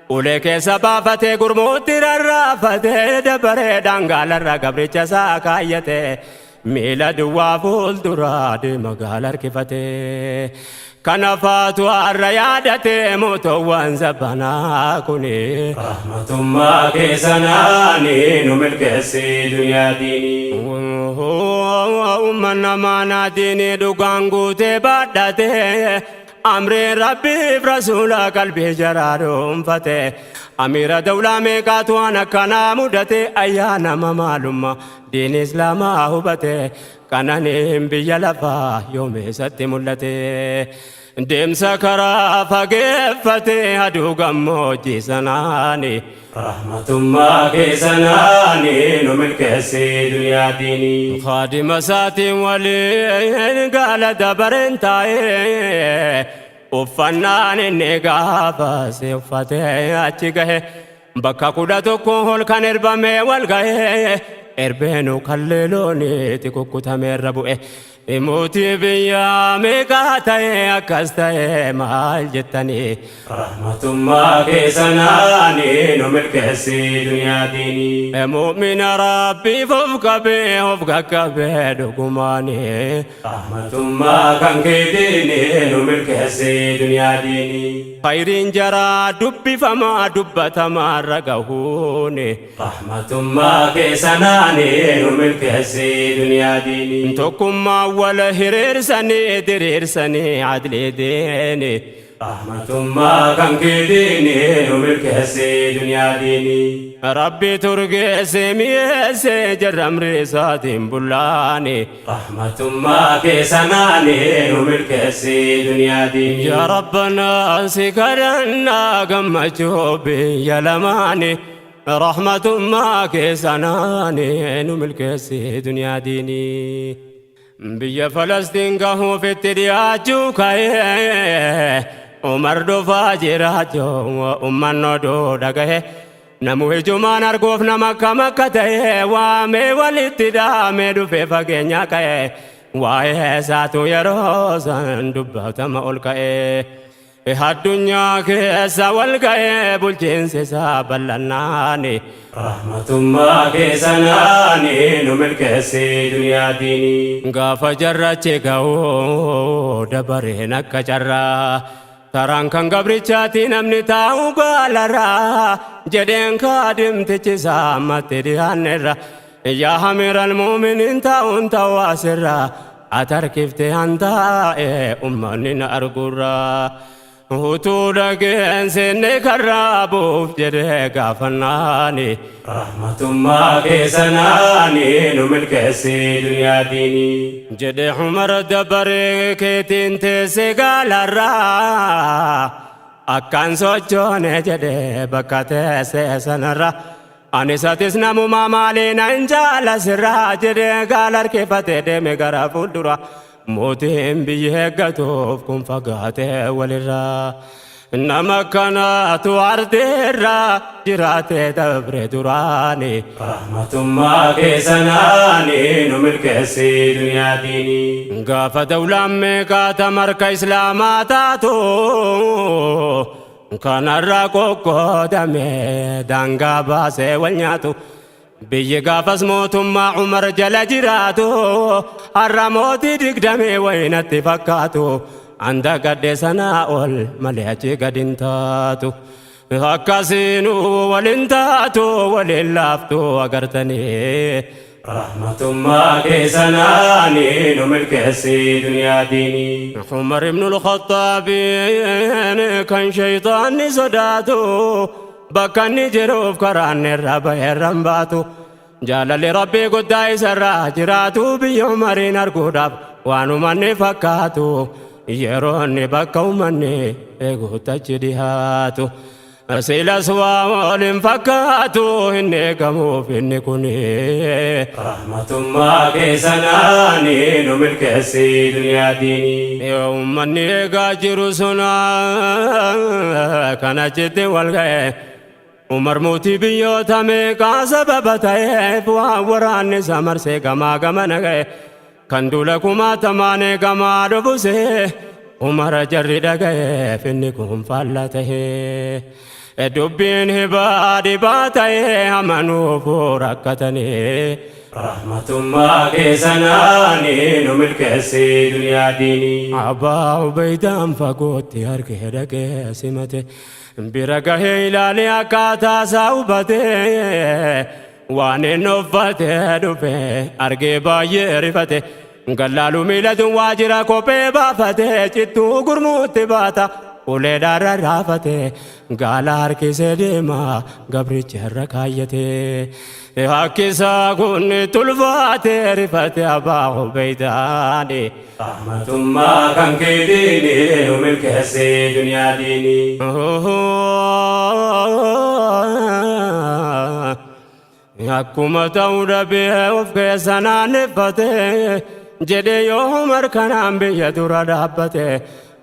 Ulee keessa baafatee gurmuutti rarraafatee dabaree dangaalarra gabricha isaa kaayyate miila duwwaa fuulduraa deema gaala harkifatee. Kana faatu har'a yaadate mootoowwan zabanaa kuni. Rahmatummaa keessanaani nu milkeessi duniyaa diinii. Uummanna maanaa diinii dhugaan guutee baadhatee amriin rabbiif rasuula qalbii jaraa dhuunfate amiira dawlaa meeqaatu waan akkanaa mudate ayyaana maalummaa diin islaamaa hubate qananiin biyya lafaa yoomeessatti mul'ate. Deemsa karaa fageeffate aduu gammoojjii sanaani. Rahmatummaa keessanaani nu milkeessi duniyaa diinii. Kaadima isaatiin waliin gaala dabareen taa'ee uffannaan inni gaafase uffatee achi gahe bakka 11 ol kan erbamee wal gahee erbeenu kalleeloonitti kukkutameerra bu'e. Mootii biyyaa meeqaa ta'e akkas ta'e maal jettanii? Rahmatummaa keessanaani nu milkeessi duniyaa diinii. Mu'mina rabbiif of qabee of qaqqabee dhugumaanii. Rahmatummaa kan keetiini nu milkeessi duniyaa diinii. Khayriin jaraa dubbifamaa dubbatamaa irra gahuuni. Rahmatummaa keessanaani nu milkeessi duniyaa diinii. Tokkummaa wal hiriirsanii diriirsanii adlii diini. Rahmatummaa kan keetiini nu milkeessi duniyaa diinii. Rabbi turgeesse mi'eesse jarra amri isaatiin bullaani. Rahmatummaa keessanaani nu milkeessi duniyaa diinii. Yaa Rabbanaa si kadhannaa gammachuu biyya lamaani. Rahmatummaa keessanaani nu milkeessi duniyaa diinii. Biyya Falastiin gahuuf itti dhiyaachuu ka'ee Umar dhufaa jiraachuu ummanni oduu dhagahe namu ijumaan arguuf nama akkam akka ta'e waamee walitti dhaamee dhufee fageenya ka'e waa'ee isaatu yeroo san dubbatama ol ka'e. Addunyaa keessa wal ga'ee bulchiinsi isaa bal'annaani. Rahmatummaa keessanaani nu milkeessi duniyaa diinii. Gaafa jarrachi ga'uu dabareen akka carraa taraan kan gabrichaati namni taa'u gaalarraa jedheen kaadimtichi isaa ammatti dhiyaannerra yaa amiiral muuminiin taa'uun ta'u asirra atarkiftee han taa'e ummanni na argurraa. Utuu dhageen seenne karraa buuf jedhee gaafannaani. Rahmatummaa keessanaani nu milkeessi duniyaa diinii. Jedhe Umar dabaree keetiin teesse gaalarraa akkaan sochoone jedhe bakka teesse sanarra. Ani satis namumaa maaliin nan jaalasirraa jedhe gaala harkifatee deeme gara fuuldura. Mootiin biyya eeggatuuf kun fagaatee walirraa. Nama kanaatu ardeerraa jiraatee dabre duraani. Rahmatummaa keessanaani nu milkeessi duniyaa diinii. Gaafa dawlaan meeqaata marka islaamaa taatu kanarra qoqqoodame daangaa baasee wal nyaatu. Biyyi gaafas mootummaa Umar jala jiraatu har'a mootii 20 wayinatti fakkaatu anda gadde sanaa ol malee achi gad hin taatu. Akkasiinuu waliin taatu waliin laaftu agartanii. Rahmatummaa keessanaani nu milkeessi duniyaa diinii. Umar ibnul Khattaabiin kan shayxaanni sodaatu bakka inni jiruuf karaan irra baheerra hin baatu. Jaalalli Rabbii guddaa isarraa jiraatu biyya Umariin arguudhaaf waan uummanni fakkaatu yeroo inni bakka uummanni eeguutti achi dhihaatu. Silas waa waliin fakkaatu hin eegamuuf inni kuni. Rahmatummaa keessanaani nu milkeessi duniyaa diinii. Uummanni eegaa jiru suna kan achitti wal ga'e. Umar mootii biyyoota meeqaa sababa ta'eef waan waraanni isa marsee gamaa gamana ga'e. Kan duula kumaatamaan eegamaa dhufuse Umar jarri dhaga'eef inni kun faallaa ta'e. Dubbiin hibaa dhibaa ta'ee amanuuf rakkatanii. Rahmatummaa keessanaanii nu milkeessi duniyaa diinii. Abbaa Ubeydaan fagootti harkee dhaqee simate, bira gahee ilaalee akkaataa isaa hubate, waan inni uffatee dhufe argee baay'ee rifate. Gallaaluu miilatu waajjira kophee baafate, cittuu gurmuutti baata uleedhaan rarraafate, gaala harkisee deema gabricha irra kaayyate. Hakkisaa kun tulfaate, rifate Abbaa Ubeydaani. Rahmatummaa kan keetiini nu milkeessi duniyaa diinii. Akkuma ta'uu dhabee of keessa naanneffate jedhee, yoo Umar kanaan biyya dura dhaabbate,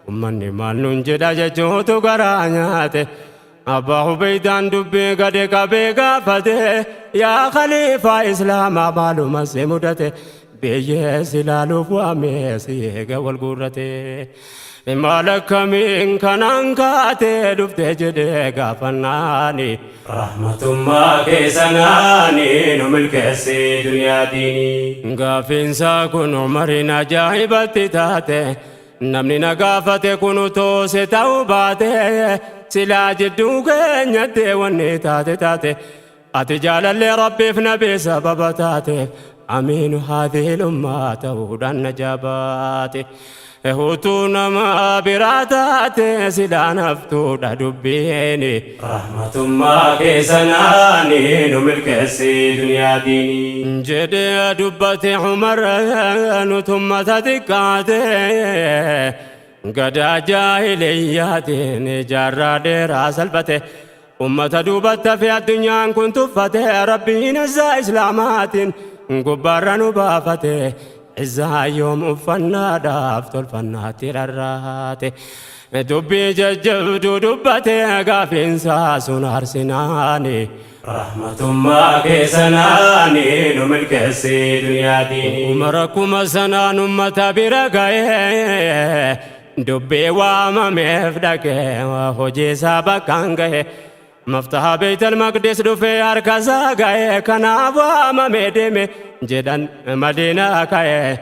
ummanni maal nun jedha jechuutu garaa nyaate. Abbaa Ubeydaan dubbii gade qabee gaafate, "Yaa khaliifaa Islaamaa, maaluma si mudate? Biyyees ilaaluuf waamee si eega wal guurrate. Maal akkamiin kanaan kaatee dhufte?" jedhee gaafannaani. Rahmatummaa keessanaanii nu milkeessi duniyaa diinii. Gaafiinsaa kun Umariin ajaa'ibatti taate. Namni na gaafate kun utuu ta'uu baate, silaa jidduu keenyatti wanni taate taate. Ati jaalallee Rabbiif nabii sababa taateef, amiinu haadhiil ummaa ta'uudhaan na jabaate. Utuu nama biraa taate, silaa naftuudha dubbiini. Rahmatummaa keessanaanii nu milkeessi duniyaa diinii. Jedhee dubbate Umar, nutummata xiqqaate gadaa jaahiliyyaatiin jaarraa dheeraa salphate. Ummata duubatti hafe addunyaan kun tuffate, Rabbiin izzaa Islaamaatiin gubbaarra nu baafate. Izzaa yoom uffannaadhaaf tolfannaatti rarraate. Dubbii jajjabduu dubbate, gaafiinsaa sun arsinaani. Rahmatummaa keessanaanii nu milkeessi duniyaa diinii. Umar akkuma sanaan ummata bira ga'ee, dubbii waamameef dhaqee, hojii isaa bakkaan gahe. Maftaha Beeytal Maqdis dhufee harka isaa ga'ee, kanaaf waamamee deeme jedhan Madiinaa ka'e.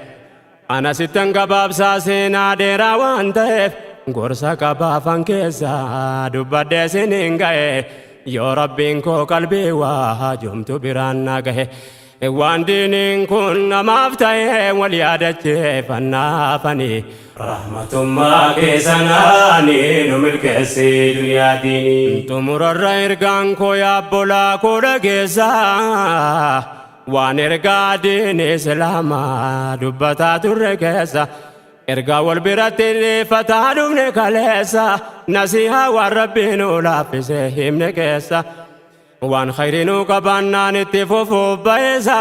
Ana sittan gabaabsaa, seenaa dheeraa waan ta'eef, gorsa qabaafan keessaa dubbadhee siniin ga'e. Yoo Rabbiin koo qalbii waa haajomtu biraan na gahe, waan diiniin kun namaaf ta'e wal yaadacheeffannaafani. Rahmatummaa keessanaanii nu milkeessi duniyaa diinii. Xumurarra ergaan koo, yaabbolaa koo dhageessaa, waan ergaa diini Islaamaa dubbataa turre keessa, ergaa wal biratti dhiifataa dhufne kaleessa, nasihaa waan Rabbiin nu laaffise himne keessa, waan khayrii nu qabaannaan itti fufuuf ba'eessa,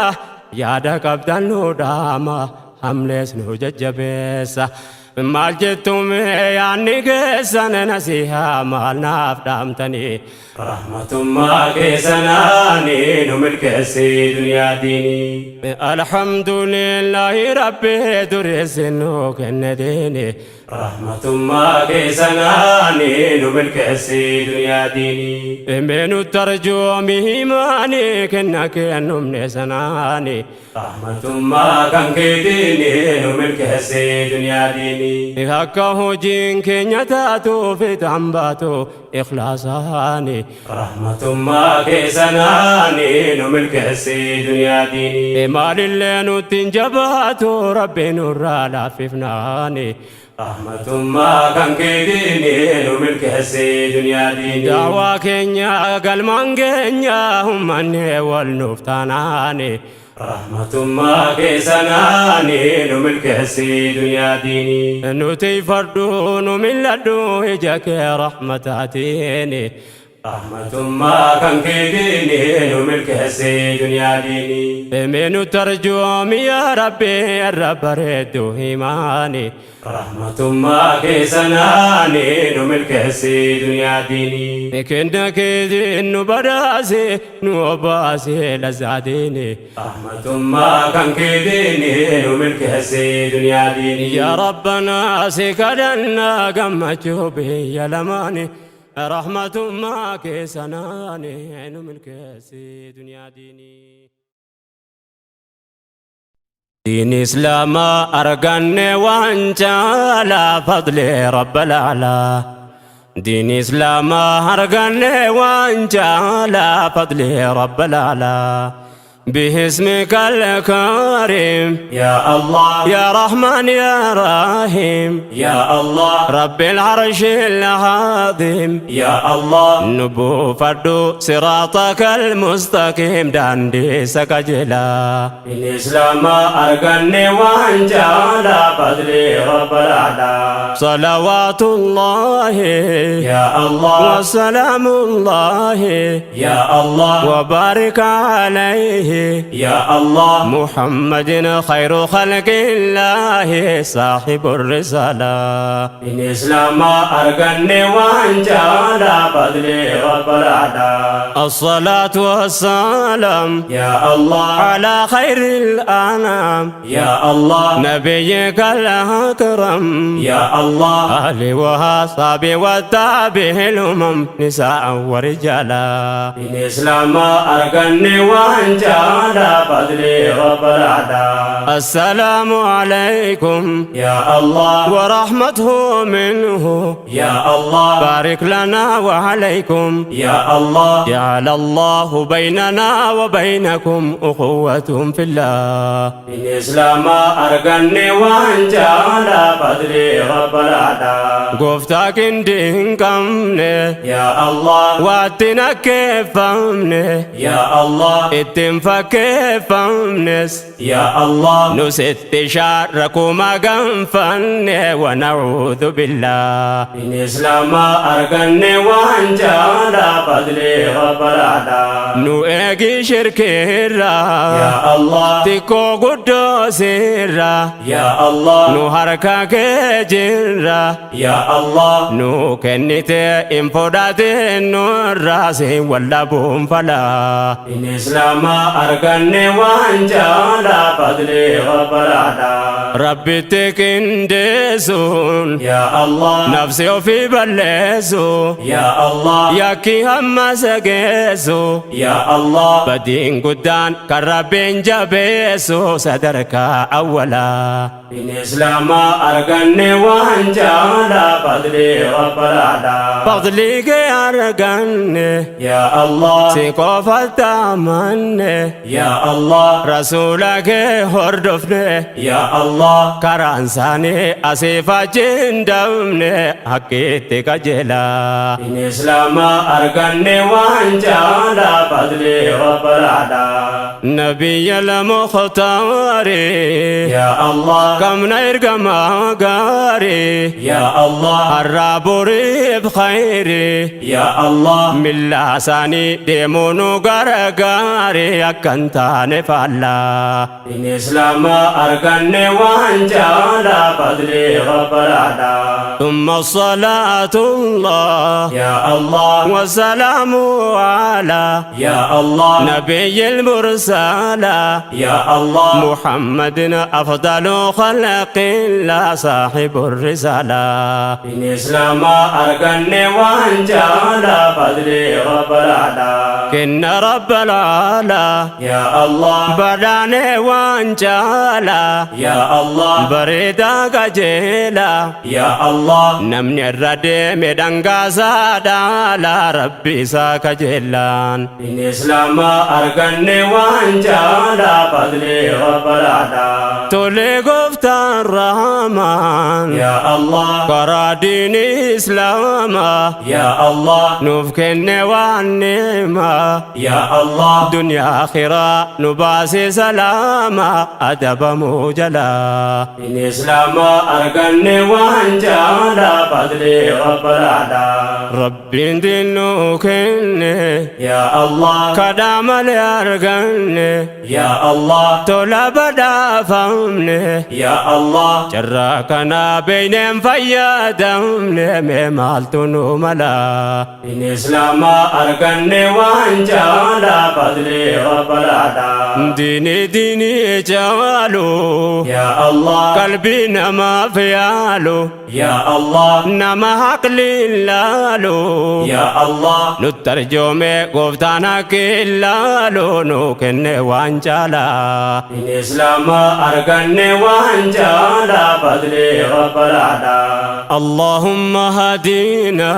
yaada qabdan nu dhaama, hamlees nu jajjabeessa. Maal jettume yaanni keessan? Nasihaa maal naaf dhaamtanii? Rahmatummaa keessanaanii nu milkeessi duniyaa diinii. Alhamdulillahi Rabbi dureessi nu kenne diini. Rahmatummaa keessanaanii nu milkeessi duniyaa diinii. Mee nu tarjoomi himaanii kenna kennumne sanaani. Rahmatummaa kan keetiini nu milkeessi duniyaa diinii. Akka hojiin keenya taatuuf fiixaan baatu ikhlaasaani. Rahmatummaa keessanaanii nu milkeessi duniyaa diinii. Maalillee nutti hin jabaatu, Rabbi nurraa laaffifnaani. Rahmatummaa kan keetiini nu milkeessi duniyaa diinii. Daawaa keenya galmaan keenya ummanni wal nuuf taanaani. Rahmatummaa keessanaanii nu milkeessi duniyaa diinii. Nuti fardhu nu milladhu ija kee rahmataatiini. Rahmatummaa kan keetiini nu milkeessi duniyaa diinii. Mee nu tarjoomi yaa Rabbi irra bareeddu himaani. Rahmatummaa keessanaanii nu milkeessi duniyaa diinii. Kenna keetiin nu badhaase, nu obbaase lazzaatiini. Rahmatummaa kan keetiini nu milkeessi duniyaa diinii. Yaa Rabbanaa, si kadhannaa gammachuu biyya lamaani. Rahmatummaa keessanaan nu milkeessi duniyaa diinii. Diin Islaamaa arganne waan caalaa fadli Rabbal aalaa. Diin Islaamaa arganne waan caalaa fadli Rabbal aalaa. باسمك الكريم يا الله يا رحمن يا رحيم يا الله رب العرش العظيم يا الله نبو فردو صراطك المستقيم داندي سكجلا Diin Islaamaa arganne waan caalaa fadli Rabbal aalaa. صلوات الله يا الله وسلام الله يا الله وبارك عليه يا الله محمد خير خلق الله صاحب الرسالة. Diin Islaamaa arganne waan caalaa fadli Rabbal aalaa. الصلاة والسلام يا الله على خير الأنام يا الله نبيك الأكرم يا الله أهلي وأصحابي والتابع الأمم نساء ورجالا. Diin Islaamaa arganne waan caalaa fadli Rabbal aalaa. السلام عليكم يا الله ورحمته منه يا الله بارك لنا وعليكم يا الله جعل الله بيننا وبينكم أخوة في الله. Diin Islaamaa arganne waan caalaa fadli Rabbal aalaa. Gooftaa qindii hin qabne يا الله waatti nakkeeffamne يا الله ittiin fakkeeffamnes يا الله nusitti shaarrakuma ganfanne ونعوذ بالله. Diin Islaamaa arganne waan caalaa fadli Rabbal aalaa. Nu eegi shirkiirraa يا الله xiqqoo guddoo sirraa يا الله nu harka kee jirra يا الله nu kennite hin fudhatin nurraa siin wallabuun falaa. Diin Islaamaa arganne waan caalaa fadli Rabbal aalaa. Rabbitti qindeessuun يا الله nafsi ofii balleessu يا الله yakki hamma sageessu يا الله badiin guddaan kan Rabbiin jabeessu sadarkaa awwalaa. Diin Islaamaa arganne waan caalaa fadli Rabbal aalaa. Fadlii kee arganne يا الله si qofatti amanne يا الله rasuula kee hordofne يا الله karaan isaanii asiif achi hin dabne haqqiitti qajeelaa. Diin Islaamaa arganne waan caalaa fadli Rabbal aalaa. نبي المختار يا الله kamna ergamaa gaarii يا الله har'aa boriif khayrii يا الله milla isaanii deemuu nu gargaarii akka hin taane faallaa. Diin Islaamaa arganne waan caalaa fadli Rabbal aalaa. ثم الصلاة الله يا الله والسلام على يا الله نبي المرسل يا الله محمد أفضل خلق الله صاحب الرسالة. Diin Islaamaa arganne waan caalaa fadli Rabbal aalaa. كن رب العلا يا الله بداني وانجالا يا الله بريدا قجيلا يا الله namni irra deeme dhangaasaa dhaala rabbi isaa kajeellaan. Diin Islaamaa arganne waan caalaa fadli Rabbal aalaa. Tole gooftaan rahmaan يا الله karaa diinii islaamaa يا الله nuuf kenne waan ni'maa يا الله duniyaa akhiraa nu baase salaama adabamuu jalaa. Diin Islaamaa arganne waan caalaa fadli Rabbal aalaa. Rabbiin diinuu kenne يا الله kadhaa malee arganne يا الله tola badhaafamne يا Yaa Allah. Carraa kana beeyneen fayyadamne mee maaltu nu mala? Diin Islaamaa arganne waan caalaa fadli rabbalaadha. Diini diini caalu. Yaa Allah. Qalbii namaaf yaalu. Yaa Allah. Nama haqliin laalu. Yaa Allah. Nutti arjoome gooftaan akka ilaalu nu kenne waan caalaa. Diin Islaamaa arganne waan caalaa fadli rabbalaadha. اللهم هدينا.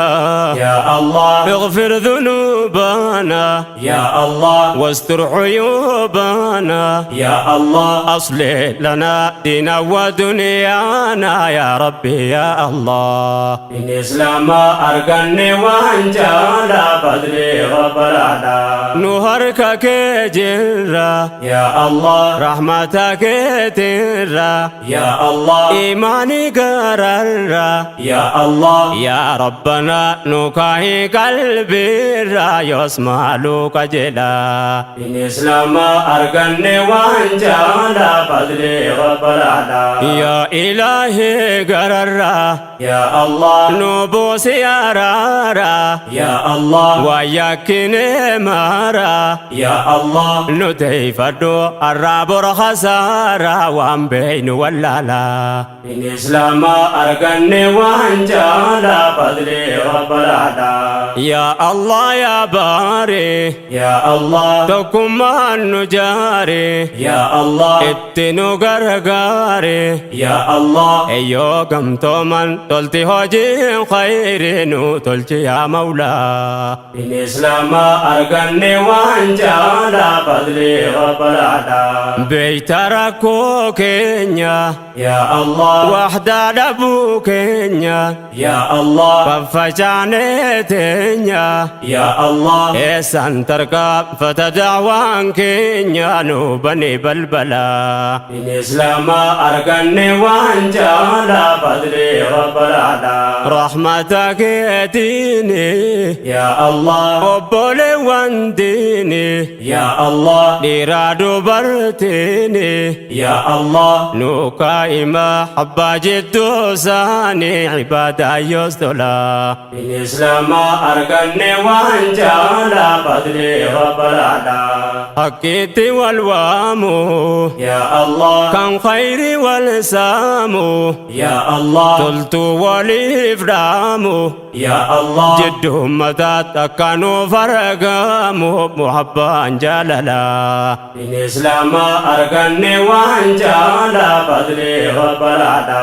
Yaa Allah. اغفر ذنوبنا. Yaa Allah. واستر عيوبنا. Yaa Allah. أصلح لنا دينا ودنيانا يا ربي يا الله. Diin Islaamaa arganne waan caalaa fadli rabbalaadha. Nu harka kee jirra. Yaa Allah. Rahmata keetirra. Yaa Allah. Iimaani gararra. Yaa Allah. يا ربنا nu kaahi qalbiirra yoos maaluu qajeela. Diin Islaamaa arganne waan caalaa fadli rabbalaadha. يا إلهي gararra. Yaa Allah. Nu buusi araara. Yaa Allah. Waan yakkine mara. Yaa Allah. Nu teeyfadhu arraa bor khasaaraa waan beeynu wallaalaa. Diin Islaamaa arganne waan caalaa fadli rabbalaadha. يا الله يا باري. Yaa Allah. Tokkummaan nu jaari. Yaa Allah. Itti nu gargaari. Yaa Allah. Eyyoo gamtooman tolti hojiin khayri nu tolchi yaa mawlaa. Diin Islaamaa arganne waan caalaa fadli rabbalaadha. Beeyta rakkoo keenya. Yaa Allah. Waxdaa dhabuu keenya. Yaa Allah. Faffacaanee teenya. Yaa Allah. Eessaan tarkaanfata da'waan keenya nu bani balbalaa. Diin Islaamaa arganne waan caalaa fadli rabbalaadha. Rahmata keetiini. Yaa Allah. Obboleewwan diini. Yaa Allah. Dhiiraa dubartiini. Yaa Allah. Nu kaa'ima abbaa jidduu isaanii ibaadaa yoos tola. Diin Islaamaa arganne waan caalaa fadli rabbalaadha. Hakkiitti wal waamu. Yaa Allah. Kan khayri wal saamu. Yaa Allah. Toltuu waliif dhaamu. Yaa Allah. Jidduu ummataatti akka nuuf argamu muhabbaan jaalalaa. Diin Islaamaa arganne waan caalaa fadli rabbalaadha.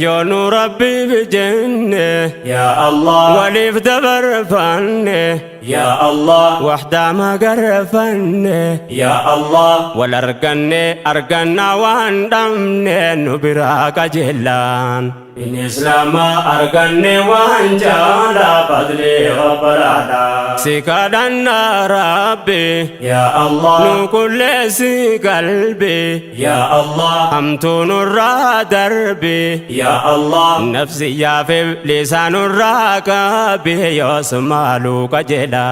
Yoo nu rabbiif jenne. Yaa Allah. Waliif dabarfanne. Yaa Allah. Waxdaa magarfanne. Yaa Allah. Wal arganne arganna waan dhabne nu biraa qajeellaan. Diin Islaamaa arganne waan caalaa fadli rabbalaadha. Si kadhanna Rabbi. Yaa Allah. Nu qulleessi qalbi. Yaa Allah. Hamtuu nurraa darbi. Yaa Allah. Nafsiyyaa fi lisaanurraa qabi yoos maaluu qajeela.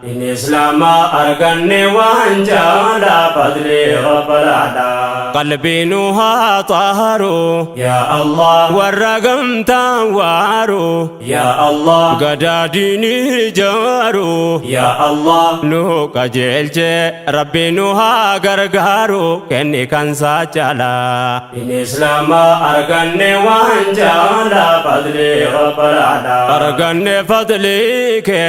Diin Islaamaa arganne waan caalaa fadli rabbalaadha. Qalbii nu haa xaaru. Yaa Allah. Warra gamtaan waaru. Yaa Allah. Gadaa diinii jaaru. Yaa Allah. Nu qajeelche Rabbi nu haa gargaaru kenni kan saa caalaa. Diin Islaamaa arganne waan caalaa fadli rabbalaadha. Arganne fadlii kee.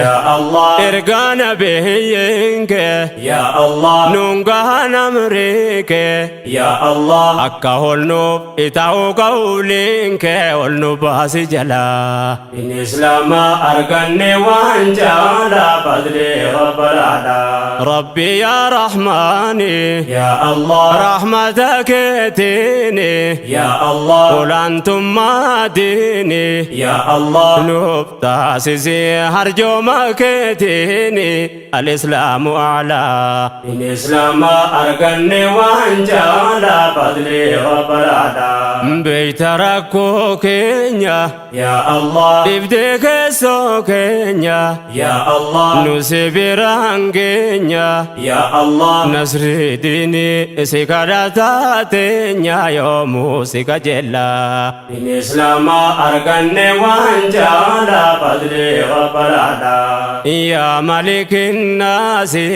Yaa Allah. Ergaa nabiyyiin kee. Yaa Allah. Nuun gahan amrii kee. Yaa Allah. Akka holnuuf itaa'u qawliin kee ol nu baasi jalaa. Diin Islaamaa arganne waan caalaa fadli rabbalaadha. Rabbi yaa Rahmaani. Yaa Allah. Rahmata keetiini. Yaa Allah. Olaantummaa diini. Yaa Allah. Nuuf taasisi harjooma keetiini. Al-Islaamu a'laa. Diin Islaamaa arganne waan caalaa fadli rabbalaadha. Beeyta Rakkoo keenya. Yaa Allah. Dhibdee keessoo keenya. Yaa Allah. Nu si biraan geenya. Yaa Allah. Nasrii diinii si kadhataa teenya yoomuu si kajeella. Diin Islaamaa arganne waan caalaa fadlii Rabbal a'laa. Yaa malikin naasi.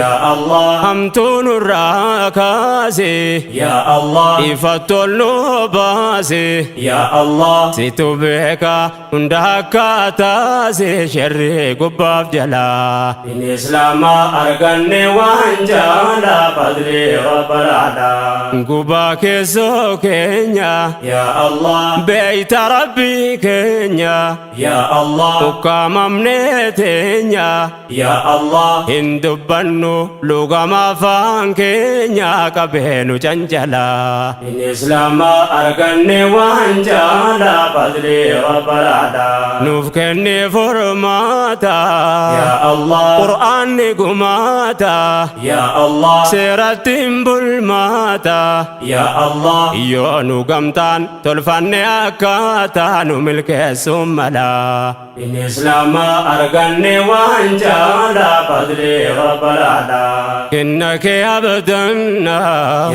Yaa Allah. Hamtuu nurraa kaasi. Yaa Allah. Ifa tolnu baasi. Yaa Allah. Situ beeka hunda akka taasi sharrii gubbaaf jalaa. Diin Islaamaa arganne waan caalaa fadlii Rabbal a'laa. Gubaa keessoo keenya. Yaa Allah. Beeyta Rabbii keenya. Yaa Allah. Ukkaamamnee teenya. Yaa Allah. Hin dubbannu lugama afaan keenya qabeenu cancalaa. Diin Islaamaa arganne waan caalaa fadlii Rabbal a'laa. Nuuf kenni furmaata. Yaa Allah. Qur'aanni gumaata. Yaa Allah. Seeratti hin bulmaata. Yaa Allah. Yoo nu gamtaan tolfanne akkaataa nu milkeessuun mala. Diin Islaamaa arganne waan caalaa fadlii Rabbal a'laa. Kenna kee abdanna.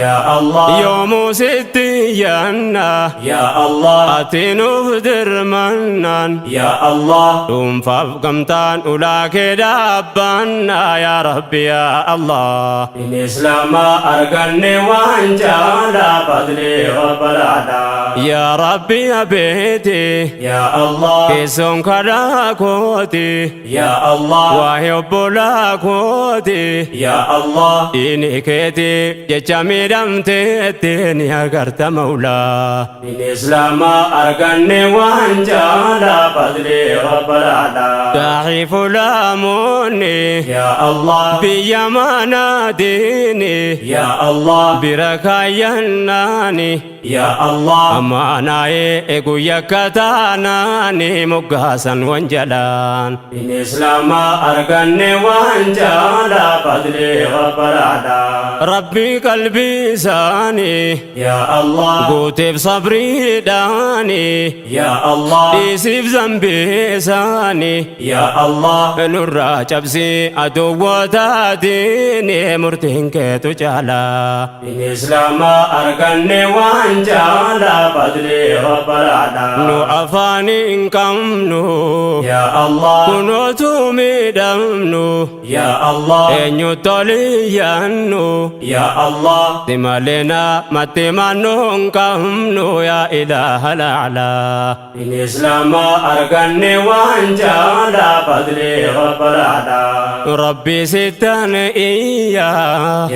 Yaa Allah. Yoomuu sitti yaanna. Yaa Allah. Ati nuuf dirmannaan. Yaa Allah. Dhuunfaaf gamtaan ulaa kee dhaabbanna yaa Rabbi yaa Allah. Diin Islaamaa arganne waan caalaa fadlii Rabbal a'laa. Yaa Rabbi abeeti. Yaa Allah. Keessoon karaa kooti. Yaa Allah. Waa'ee obbolaa kooti. Yaa Allah. Diini keeti jecha miidhamteetti ni agarta maulaa. Diin Islaamaa arganne waan caalaa fadlii Rabbal a'laa. Daa'ii fulaamoonni. Yaa Allah. Biyya mana diini. Yaa Allah. Bira kaayyannaani. Yaa Allah. Amaanaa'ee guyya kataanaani moggaasan wanjalaan. Diin Islaamaa arganne waan caalaa fadlii Rabbal a'laa. Rabbi qalbii isaanii. Yaa Allah. Guuteef sabriidhaani. Yaa Allah. Dhiisiif zambii isaanii. Yaa Allah. Nurraa cabsii aduwwootaatiin murtiin keetu caalaa. Diin Islaamaa arganne waan caalaa fadlii Rabbal a'laa. Nu afaan hin qabnu. Yaa Allah. Kunootu miidhamnu. Yaa Allah. Eenyu toliyyaannu. Yaa Allah. Si malee namatti mannuu hin qabnu yaa ilaaha laalaa. Diin Islaamaa arganne waan caalaa fadlii Rabbal a'laa. Rabbi sittan iyya.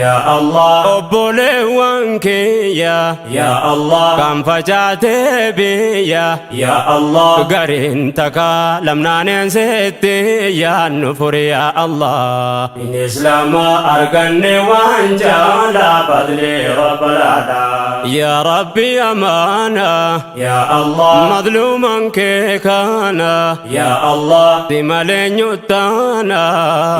Yaa Allah. Obboleewwan kiyya. Yaa Allah. Kan facaatee biyya. Yaa Allah. Gariin takka lamnaaneen sitti yaannu furi yaa Allah. Diin Islaamaa arganne waan caalaa fadlii Rabbal a'laa. Yaa Rabbi amaana. Yaa Allah. Madluuman kee kana. Yaa Allah. Si malee nyuttaana.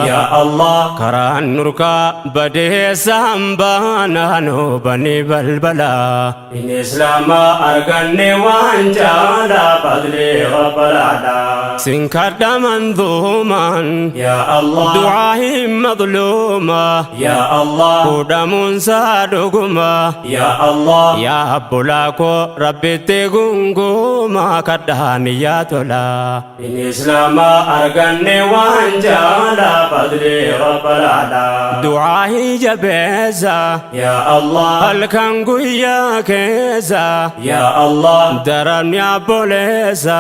Yaa Allah. Karaan nurkaa badeessaan baana nu bani balbala. Diin Islaamaa arganne waan caalaa fadlii Rabbal a'laa. Sin kadha manzuumaan. Yaa Allah. Du'aa hin madluuma. Yaa Allah. Fuudhamuunsaa dhuguma. Yaa Allah. Yaa obbolaa koo Rabbitti gunguma kadhaan yaa tola. Diin Islaamaa arganne waan caalaa fadlii Rabbal a'laa. Du'aa hin jabeessa. Yaa Allah. Halkan guyyaa keessa. Yaa Allah. Daramni abboleessa.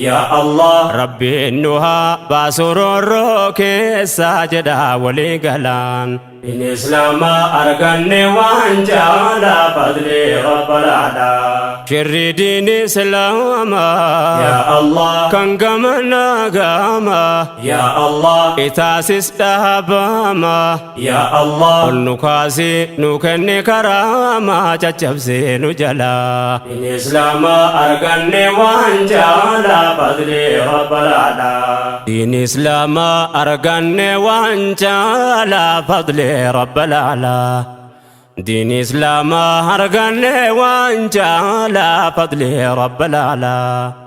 Yaa Allah. Rabbiin nu haa baasu roorroo keessa jedha walii galaan. Diin Islaamaa arganne waan caalaa fadlii Rabbal a'laa. Shirri diin Islaamaa. Yaa Allah. Kan gamana gama. Yaa Allah. Itaasis dhaabama. Yaa Allah. Ol nu kaasi nu kenni karaamaa caccabsee nu jalaa. Diin Islaamaa arganne waan caalaa fadlii Rabbal a'laa. Diin Islaamaa arganne waan caalaa fadli Rabbal a'laa. Diin Islaamaa arganne waan caalaa, fadli Rabbal aalaa.